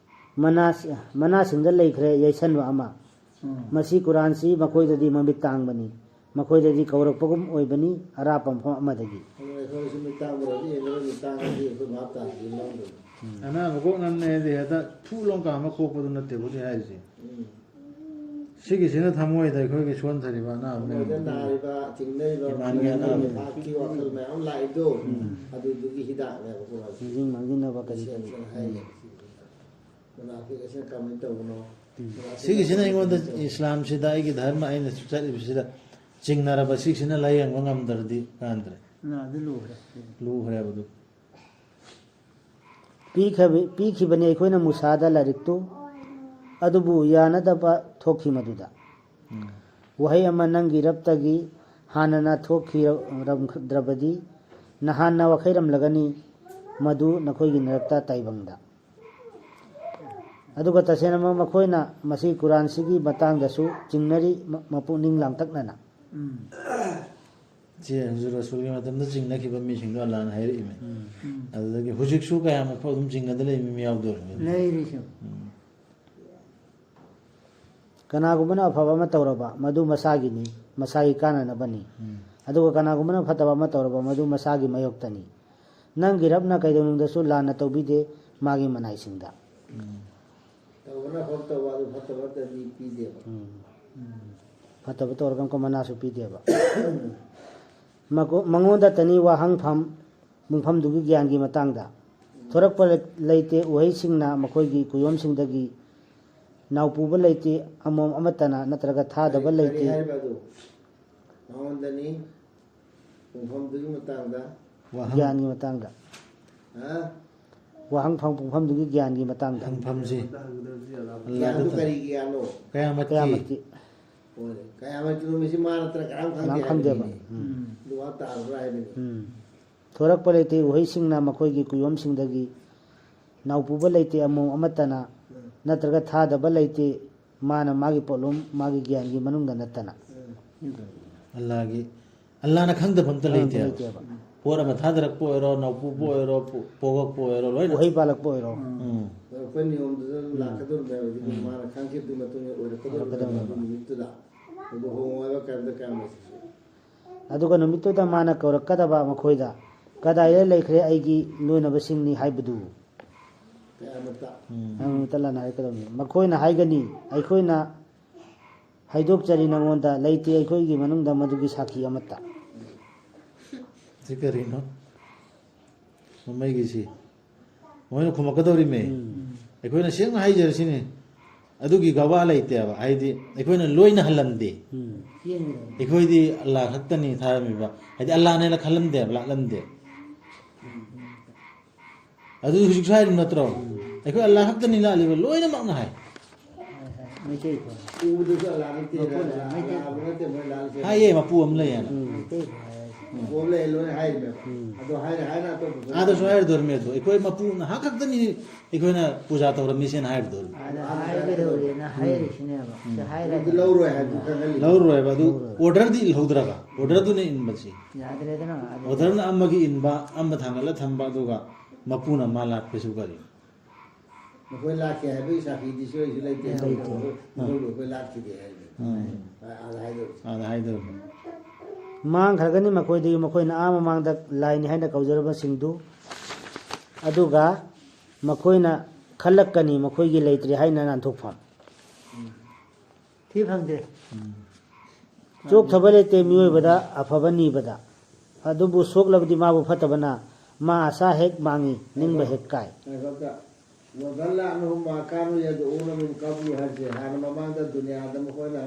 ꯃꯅꯥ-, ꯃꯅꯥꯁꯤꯡꯗ ꯂꯩꯈ꯭ꯔꯦ ꯌꯩꯁꯟꯕ ꯑꯃ꯫ ꯃꯁꯤ ꯀꯨꯔꯥꯟꯁꯤ ꯃꯈꯣꯏꯗꯗꯤ ꯃꯃꯤꯠ ꯇꯥꯡꯕꯅꯤ, ꯃꯈꯣꯏꯗꯗꯤ ꯀꯧꯔꯛꯄꯒꯨꯝ ꯑꯣꯏꯕꯅꯤ ꯑꯔꯥꯞꯄ ꯃꯐꯝ ꯑꯃꯗꯒꯤ꯫ ꯑꯗꯨꯅ ꯑꯩꯈꯣꯏꯁꯨ ꯃꯤꯠ ꯇꯥꯡꯕꯗꯗꯤ ꯌꯦꯡꯗꯕ ꯃꯤꯠ ꯇꯥꯡꯕꯗꯤ ꯑꯩꯈꯣꯏ ꯚꯥꯞ ꯇꯥꯗꯦ ꯂꯧꯗꯕꯅꯤ꯫ ꯑꯅꯥꯕ ꯀꯣꯛ ꯅꯝꯅꯦ ꯍꯥꯏꯗꯤ ꯍꯦꯛꯇ ꯐꯨ ꯂꯣꯡ ꯀꯥꯝꯃ ꯀꯣꯛꯄꯗꯨ ꯅꯠꯇꯦꯕ ꯍꯧꯖꯤꯛ ꯍꯥꯏꯔꯤꯁꯦ꯫ ꯎꯝ꯫ ꯁꯤꯒꯤꯁꯤꯅ ꯊꯃꯣꯏꯗ ꯑꯩꯈꯣꯏꯒꯤ ꯁꯣꯟꯊꯔꯤꯕ ꯑꯅꯥꯕ ꯃꯣꯏꯗ ꯃꯌꯥꯝꯗꯨ꯫ ꯅꯥꯔꯤꯕ ꯆꯤꯡꯅꯔꯤꯕ ꯏꯃꯥꯟꯒꯤ ꯑꯅꯥꯕ꯫ ꯅꯤꯄꯥꯛꯀꯤ ꯋꯥꯈꯜ ꯃꯌꯥꯝ ꯂꯥꯛꯏꯗꯣ ꯑꯗꯨꯗꯨꯒꯤ ꯍꯤꯗꯥꯛꯅꯦꯕ ꯀꯨꯔꯥꯟꯁꯦ꯫ ꯅꯤꯡꯁꯤꯡ ꯃꯥꯡꯖꯤꯟꯅꯕ ꯀꯔꯤ ꯀꯔꯤ꯫ ꯁꯦꯟꯁꯤꯅ ꯍꯥꯏꯌꯦ꯫ ꯃꯨꯅꯥꯐꯤꯛ ꯑꯁꯤꯅ ꯀꯃꯥꯏꯅ ꯇꯧꯕꯅꯣ? ꯁꯤꯒꯤꯁꯤꯅ ꯑꯩꯉꯣꯟꯗ ꯏꯁꯂꯥꯝꯁꯤꯗ ꯑꯩꯒꯤ ꯙꯔꯃ ꯑꯩꯅ ꯆꯠꯂꯤꯕꯁꯤꯗ ꯆꯤꯡꯅꯔꯕ ꯁꯤꯒꯤꯁꯤꯅ ꯂꯥꯏꯌꯦꯡꯕ ꯉꯝꯗ꯭ꯔꯗꯤ ꯀꯥꯟꯗ꯭ꯔꯦ꯫ ꯑꯗꯨ ꯂꯨꯈ꯭ꯔꯦ꯫ ꯂꯨꯈ꯭ꯔꯦꯕ ꯑꯗꯨ꯫ ꯄꯤꯈꯕꯤ-, ꯄꯤꯈꯤꯕꯅꯤ ꯑꯩꯈꯣꯏꯅ ꯃꯨꯁꯥꯗ ꯂꯥꯏꯔꯤꯛꯇꯨ, ꯑꯗꯨꯕꯨ ꯌꯥꯅꯗꯕ ꯊꯣꯛꯈꯤ ꯃꯗꯨꯗ꯫ ꯋꯥꯍꯩ ꯑꯃ ꯅꯪꯒꯤ ꯔꯕꯇꯒꯤ ꯍꯥꯟꯅꯅ ꯊꯣꯛꯈꯤꯔꯝꯗ꯭ꯔꯕꯗꯤ ꯅꯍꯥꯟꯅ ꯋꯥꯈꯩꯔꯝꯂꯒꯅꯤ ꯃꯗꯨ ꯅꯈꯣꯏꯒꯤ ꯅꯔꯛꯇ ꯇꯥꯏꯕꯪꯗ꯫ ꯑꯗꯨꯒ ꯇꯁꯦꯡꯅꯃꯛ ꯃꯈꯣꯏꯅ ꯃꯁꯤ ꯀꯨꯔꯥꯟꯁꯤꯒꯤ ꯃꯇꯥꯡꯗꯁꯨ ꯆꯤꯡꯅꯔꯤ, ꯃ-, ꯃꯄꯨꯛꯅꯤꯡ ꯂꯥꯡꯇꯛꯅꯅ꯫ ꯎꯝ꯫ ꯁꯤ ꯍꯧꯖꯤꯛ ꯔꯁꯨꯜꯒꯤ ꯃꯇꯝꯗ ꯆꯤꯡꯅꯈꯤꯕ ꯃꯤꯁꯤꯡꯗꯣ ꯑꯜꯂꯥꯍꯅ ꯍꯥꯏꯔꯛꯏꯃꯦ꯫ ꯎꯝ꯫ ꯑꯗꯨꯗꯒꯤ ꯍꯧꯖꯤꯛꯁꯨ ꯀꯌꯥꯃꯠ ꯐꯥꯎ ꯑꯗꯨꯝ ꯆꯤꯡꯅꯗ ꯂꯩꯕ ꯃꯤ ꯌꯥꯎꯗꯣꯔꯤꯃꯦ꯫ ꯂꯩꯔꯤꯁꯨ꯫ ꯎꯝ꯫ ꯀꯅꯥꯒꯨꯝꯕꯅ ꯑꯐꯕ ꯑꯃ ꯇꯧꯔꯕ, ꯃꯗꯨ ꯃꯁꯥꯒꯤꯅꯤ, ꯃꯁꯥꯒꯤ ꯀꯥꯟꯅꯅꯕꯅꯤ꯫ ꯎꯝ꯫ ꯑꯗꯨꯒ ꯀꯅꯥꯒꯨꯝꯕꯅ ꯐꯠꯇꯕ ꯑꯃ ꯇꯧꯔꯕ, ꯃꯗꯨ ꯃꯁꯥꯒꯤ ꯃꯥꯌꯣꯛꯇꯅꯤ꯫ ꯅꯪꯒꯤ ꯔꯕꯅ ꯀꯩꯗꯧꯅꯨꯡꯗꯁꯨ ꯂꯥꯟꯅ ꯇꯧꯕꯤꯗꯦ ꯃꯥꯒꯤ ꯃꯅꯥꯏꯁꯤꯡꯗ꯫ ꯎꯝ꯫ ꯇꯧꯕꯅ ꯑꯐꯕ ꯇꯧꯕ, ꯑꯗꯨ ꯐꯠꯇꯕ ꯅꯠꯇ꯭ꯔꯗꯤ ꯄꯤꯗꯦꯕ꯫ ꯎꯝ꯫ ꯐꯠꯇꯕ ꯇꯧꯔꯒ ꯑꯃꯨꯛꯀ ꯃꯅꯥꯁꯨ ꯄꯤꯗꯦꯕ꯫ ꯃꯒꯣ-, ꯃꯉꯣꯟꯗꯇꯅꯤ ꯋꯥꯍꯪꯐꯝ ꯄꯨꯡꯐꯝꯗꯨꯒꯤ ꯒ꯭ꯌꯥꯟꯒꯤ ꯃꯇꯥꯡꯗ꯫ ꯊꯣꯔꯛꯄ ꯂꯩꯇꯦ ꯎꯍꯩꯁꯤꯡꯅ ꯃꯈꯣꯏꯒꯤ ꯀꯨꯌꯣꯝꯁꯤꯡꯗꯒꯤ꯫ ꯅꯥꯎꯄꯨꯕ ꯂꯩꯇꯦ ꯑꯃꯣꯝ ꯑꯃꯠꯇꯅ ꯅꯠꯇ꯭ꯔꯒ ꯊꯥꯗꯕ ꯀꯔꯤ, ꯀꯔꯤ ꯂꯩꯇꯦ꯫ ꯍꯥꯏꯔꯤꯕ ꯑꯗꯨ? ꯃꯉꯣꯟꯗꯅꯤ꯫ ꯄꯨꯡꯐꯝꯗꯨꯒꯤ ꯃꯇꯥꯡꯗ꯫ ꯋꯥꯍꯪ꯫ ꯒ꯭ꯌꯥꯟꯒꯤ ꯃꯇꯥꯡꯗ꯫ ꯍꯥ? ꯋꯥꯍꯪ ꯐꯪ ꯄꯨꯡꯐꯝꯗꯨꯒꯤ ꯒ꯭ꯌꯥꯟꯒꯤ ꯃꯇꯥꯡꯗ꯫ ꯍꯪꯐꯝꯁꯤ꯫ ꯒ꯭ꯌꯥꯟꯗꯨ ꯑꯜꯂꯥꯗ ꯀꯔꯤꯒꯤ ꯒ꯭ꯌꯥꯟꯅꯣ? ꯀꯌꯥꯃꯠꯀꯤ꯫ ꯀꯌꯥꯃꯠꯀꯤ꯫ ꯍꯣꯏꯅꯦ꯫ ꯀꯌꯥꯃꯠꯀꯤ ꯅꯨꯃꯤꯠꯁꯤ ꯃꯥ ꯅꯠꯇ꯭ꯔ ꯀꯅꯥꯝ ꯈꯪꯗꯦ ꯀꯅꯥꯝ ꯈꯪꯗꯦꯕ꯫ ꯍꯥꯏꯕꯅꯤꯅꯦ꯫ ꯎꯝ꯫ ꯑꯗꯨ ꯋꯥ ꯇꯥꯔꯕ꯭ꯔꯥ ꯍꯥꯏꯕꯅꯤ꯫ ꯎꯝ꯫ ꯊꯣꯔꯛꯄ ꯂꯩꯇꯦ ꯎꯍꯩꯁꯤꯡꯅ ꯃꯈꯣꯏꯒꯤ ꯀꯨꯌꯣꯝꯁꯤꯡꯗꯒꯤ꯫ ꯅꯥꯎꯄꯨꯕ ꯂꯩꯇꯦ ꯑꯃꯣꯝ ꯑꯃꯠꯇꯅ꯫ ꯎꯝ꯫ ꯅꯠꯇ꯭ꯔꯒ ꯊꯥꯗꯕ ꯂꯩꯇꯦ ꯃꯥꯅ ꯃꯥꯒꯤ ꯄꯣꯠꯂꯨꯝ ꯃꯥꯒꯤ ꯒ꯭ꯌꯥꯟꯒꯤ ꯃꯅꯨꯡꯗ ꯅꯠꯇꯅ꯫ ꯎꯝ꯫ ꯑꯜꯂꯥꯒꯤ, ꯑꯜꯂꯥꯅ ꯈꯪꯗꯕ ꯑꯝꯇ ꯈꯪꯗꯕ ꯂꯩꯇꯦꯕ꯫ ꯂꯩꯇꯦꯕ꯫ ꯄꯣꯠ ꯑꯃ ꯊꯥꯗꯔꯛꯄ ꯑꯣꯏꯔꯣ, ꯅꯥꯎꯄꯨꯕ ꯑꯣꯏꯔꯣ, ꯄꯣ-, ꯄꯣꯒꯛꯄ ꯑꯣꯏꯔꯣ, ꯂꯣꯏꯅ꯫ ꯎꯍꯩ ꯄꯥꯜꯂꯛꯄ ꯑꯣꯏꯔꯣ꯫ ꯎꯝ꯫ ꯑꯗꯣ ꯑꯩꯈꯣꯏ ꯅꯤꯌꯣꯝꯗꯨꯗ ꯑꯗꯨꯝ ꯎꯝ꯫ ꯂꯥꯛꯀꯗꯧꯔꯤꯕꯅꯦꯕ꯫ ꯑꯗꯨꯗꯤ ꯎꯝ꯫ ꯃꯥꯅ ꯈꯪꯈꯤꯕꯗꯨꯒꯤ ꯃꯇꯨꯡ ꯏꯟꯅ ꯑꯣꯏꯔꯛꯀꯗꯧꯔꯤꯕꯅꯦꯕ ꯂꯥꯛꯀꯗꯧꯔꯤꯕꯅꯦꯕ꯫ ꯑꯗꯨ ꯅꯨꯃꯤꯠꯇꯨꯗ꯫ ꯑꯗꯨ ꯍꯣꯡꯉꯣꯏꯕ ꯀꯔꯤꯝꯇ ꯀꯌꯥꯃꯠꯁꯤꯁꯨ꯫ ꯑꯗꯨꯒ ꯅꯨꯃꯤꯠꯇꯨꯗ ꯃꯥꯅ ꯀꯧꯔꯛꯀꯗꯕ ꯃꯈꯣꯏꯗ, "ꯀꯗꯥꯏꯗ ꯂꯩꯈ꯭ꯔꯦ ꯑꯩꯒꯤ ꯂꯣꯏꯅꯕꯁꯤꯡꯅꯤ?" ꯍꯥꯏꯕꯗꯨ꯫ ꯀꯌꯥꯃꯠꯇ꯫ ꯎꯝ꯫ ꯀꯌꯥꯃꯠꯇ ꯂꯥꯟꯅ ꯍꯥꯏꯔꯛꯀꯗꯕꯅꯤ꯫ ꯃꯈꯣꯏꯅ ꯍꯥꯏꯒꯅꯤ, "ꯑꯩꯈꯣꯏꯅ ꯍꯥꯏꯗꯣꯛꯆꯔꯤ ꯅꯉꯣꯟꯗ, ꯂꯩꯇꯦ ꯑꯩꯈꯣꯏꯒꯤ ꯃꯅꯨꯡꯗ ꯃꯗꯨꯒꯤ ꯁꯥꯈꯤ ꯑꯃꯠꯇ"꯫ ꯁꯤ ꯀꯔꯤꯅꯣ? ꯃꯃꯩꯒꯤꯁꯤ꯫ ꯃꯣꯏꯅ ꯈꯨꯝꯃꯛꯀꯗꯧꯔꯤꯃꯦ꯫ ꯎꯝ꯫ ꯑꯩꯈꯣꯏꯅ ꯁꯦꯡꯅ ꯍꯥꯏꯖꯔꯁꯤꯅꯦ, ꯑꯗꯨꯒꯤ ꯒꯋꯥ ꯂꯩꯇꯦꯕ꯫ ꯍꯥꯏꯗꯤ, ꯑꯩꯈꯣꯏꯅ ꯂꯣꯏꯅ ꯍꯜꯂꯝꯗꯦ꯫ ꯎꯝ꯫ ꯑꯩꯈꯣꯏꯗꯤ ꯑꯜꯂꯥ ꯈꯛꯇꯅꯤ ꯊꯥꯔꯝꯃꯤꯕ꯫ ꯍꯥꯏꯗꯤ, ꯑꯜꯂꯥꯅꯦꯅ ꯈꯜꯂꯝꯗꯦꯕ, ꯂꯥꯛꯂꯝꯗꯦ꯫ ꯑꯗꯨ ꯍꯧꯖꯤꯛꯁꯨ ꯍꯥꯏꯔꯤꯕ ꯅꯠꯇ꯭ꯔꯣ? ꯎꯝ꯫ ꯑꯩꯈꯣꯏ ꯑꯜꯂꯥ ꯈꯛꯇꯅꯤ ꯂꯥꯛꯂꯤꯕ, ꯂꯣꯏꯅꯃꯛꯅ ꯍꯥꯏ꯫ ꯍꯣꯏ, ꯍꯣꯏ꯫ ꯃꯩꯇꯩ ꯀꯣ꯫ ꯎꯕꯗꯁꯨ ꯑꯜꯂꯥ ꯅꯠꯇꯦ, ꯃꯄꯨꯅ ꯑꯜꯂꯥ, ꯃꯩꯇꯩ꯫ ꯑꯜꯂꯥꯕꯨ ꯅꯠꯇꯦ ꯃꯣꯏ ꯂꯥꯛꯂꯤꯁꯦ꯫ ꯍꯥꯏꯌꯦ, ꯃꯄꯨ ꯑꯃ ꯂꯩꯌꯦꯅ꯫ ꯎꯝ꯫ ꯃꯩꯇꯩ ꯀꯣ ꯍꯥꯏꯔꯁꯦ꯫ ꯃꯄꯨ ꯑꯃ ꯂꯩ, ꯂꯣꯏꯅ ꯍꯥꯏꯔꯤꯃꯦꯕ꯫ ꯎꯝ꯫ ꯑꯗꯣ ꯍꯥꯏꯔ, ꯍꯥꯏꯔ ꯑꯇꯣꯞꯄꯁꯨ ꯑꯥꯗꯁꯨ ꯍꯥꯏꯔꯗꯣꯔꯤꯃꯦ ꯑꯗꯣ꯫ ꯑꯩꯈꯣꯏ ꯃꯄꯨ ꯉꯥꯏꯍꯥꯛ ꯈꯛꯇꯅꯤ ꯑꯩꯈꯣꯏꯅ ꯄꯨꯖꯥ ꯇꯧꯔꯝꯃꯤꯁꯦꯅ ꯍꯥꯏꯔꯗꯣꯔꯤꯃꯦ꯫ ꯑꯗ ꯍꯥꯏꯒꯗꯧꯔꯦꯅ ꯎꯝ꯫ ꯍꯥꯏꯔꯤꯁꯤꯅꯦꯕ꯫ ꯎꯝ꯫ ꯁꯤ ꯍꯥꯏꯔꯒ ꯑꯗꯨꯗꯤ ꯂꯧꯔꯣꯏ ꯍꯥꯏꯕꯗꯨ ꯈꯪꯍꯜꯂꯤ꯫ ꯂꯧꯔꯣꯏꯕ꯫ ꯑꯗꯨ ꯂꯧꯔꯣꯏ꯫ ꯑꯣꯔꯗꯔꯗꯤ ꯏꯜꯍꯧꯗ꯭ꯔꯕ? ꯑꯣꯔꯗꯔꯗꯨꯅ ꯏꯟꯕꯁꯤ꯫ ꯌꯥꯗ꯭ꯔꯦꯗꯅ ꯑꯗꯨꯗꯤ꯫ ꯑꯣꯔꯗꯔꯅ ꯑꯃꯒꯤ ꯏꯟꯕ, ꯑꯃ ꯊꯥꯡꯒꯠꯂ ꯊꯝꯕ, ꯑꯗꯨꯒ ꯃꯄꯨꯅ ꯃꯥ ꯂꯥꯛꯄꯁꯨ ꯀꯔꯤ? ꯃꯈꯣꯏ ꯂꯥꯛꯈꯤ ꯍꯥꯏꯕꯒꯤ ꯁꯥꯈꯤꯗꯤ ꯁꯣꯏꯁꯨ ꯂꯩꯇꯦ꯫ ꯂꯩꯇꯦ꯫ ꯃꯈꯣꯏ, ꯃꯈꯣꯏꯕꯨ ꯑꯩꯈꯣꯏ ꯂꯥꯛꯈꯤꯗꯦ ꯍꯥꯏꯕꯅꯤ꯫ ꯎꯝ꯫ ꯑꯥꯗ ꯍꯥꯏꯗꯧꯔꯤꯁꯦ꯫ ꯑꯥꯗ ꯍꯥꯏꯗꯧꯔꯤꯁꯦ꯫ ꯃꯥꯡꯈ꯭ꯔꯒꯅꯤ ꯃꯈꯣꯏꯗꯒꯤ, ꯃꯈꯣꯏꯅ ꯑꯥ ꯃꯃꯥꯡꯗ ꯂꯥꯏꯅꯤ ꯍꯥꯏꯅ ꯀꯧꯖꯔꯕꯁꯤꯡꯗꯨ, ꯑꯗꯨꯒ ꯃꯈꯣꯏꯅ ꯈꯜꯂꯛꯀꯅꯤ ꯃꯈꯣꯏꯒꯤ ꯂꯩꯇ꯭ꯔꯦ ꯍꯥꯏꯅ ꯅꯥꯟꯊꯣꯛꯐꯝ꯫ ꯎꯝ꯫ ꯊꯤ ꯐꯪꯗꯦ꯫ ꯎꯝ꯫ ꯆꯣꯛꯊꯕ ꯂꯩꯇꯦ ꯃꯤꯑꯣꯏꯕꯗ ꯑꯐꯕ ꯅꯤꯕꯗ, ꯑꯗꯨꯕꯨ ꯁꯣꯛꯂꯕꯗꯤ ꯃꯥꯕꯨ ꯐꯠꯇꯕꯅ ꯃꯥ ꯑꯁꯥ ꯍꯦꯛ ꯃꯥꯡꯉꯤ, ꯅꯤꯡꯕ ꯍꯦꯛ ꯀꯥꯏ꯫ ꯉꯥꯏꯈꯣ ꯑꯝꯇ꯫ "ꯋꯗꯜꯂ ꯑꯟꯍꯨꯝ ꯃꯥ ꯀꯥꯅꯨ ꯌꯗꯎꯅ ꯃꯤꯟ ꯀꯕꯂꯨ" ꯍꯥꯏꯁꯦ ꯍꯥꯟꯅ ꯃꯃꯥꯡꯗ ꯗꯨꯅꯤꯌꯥꯗ ꯃꯈꯣꯏꯅ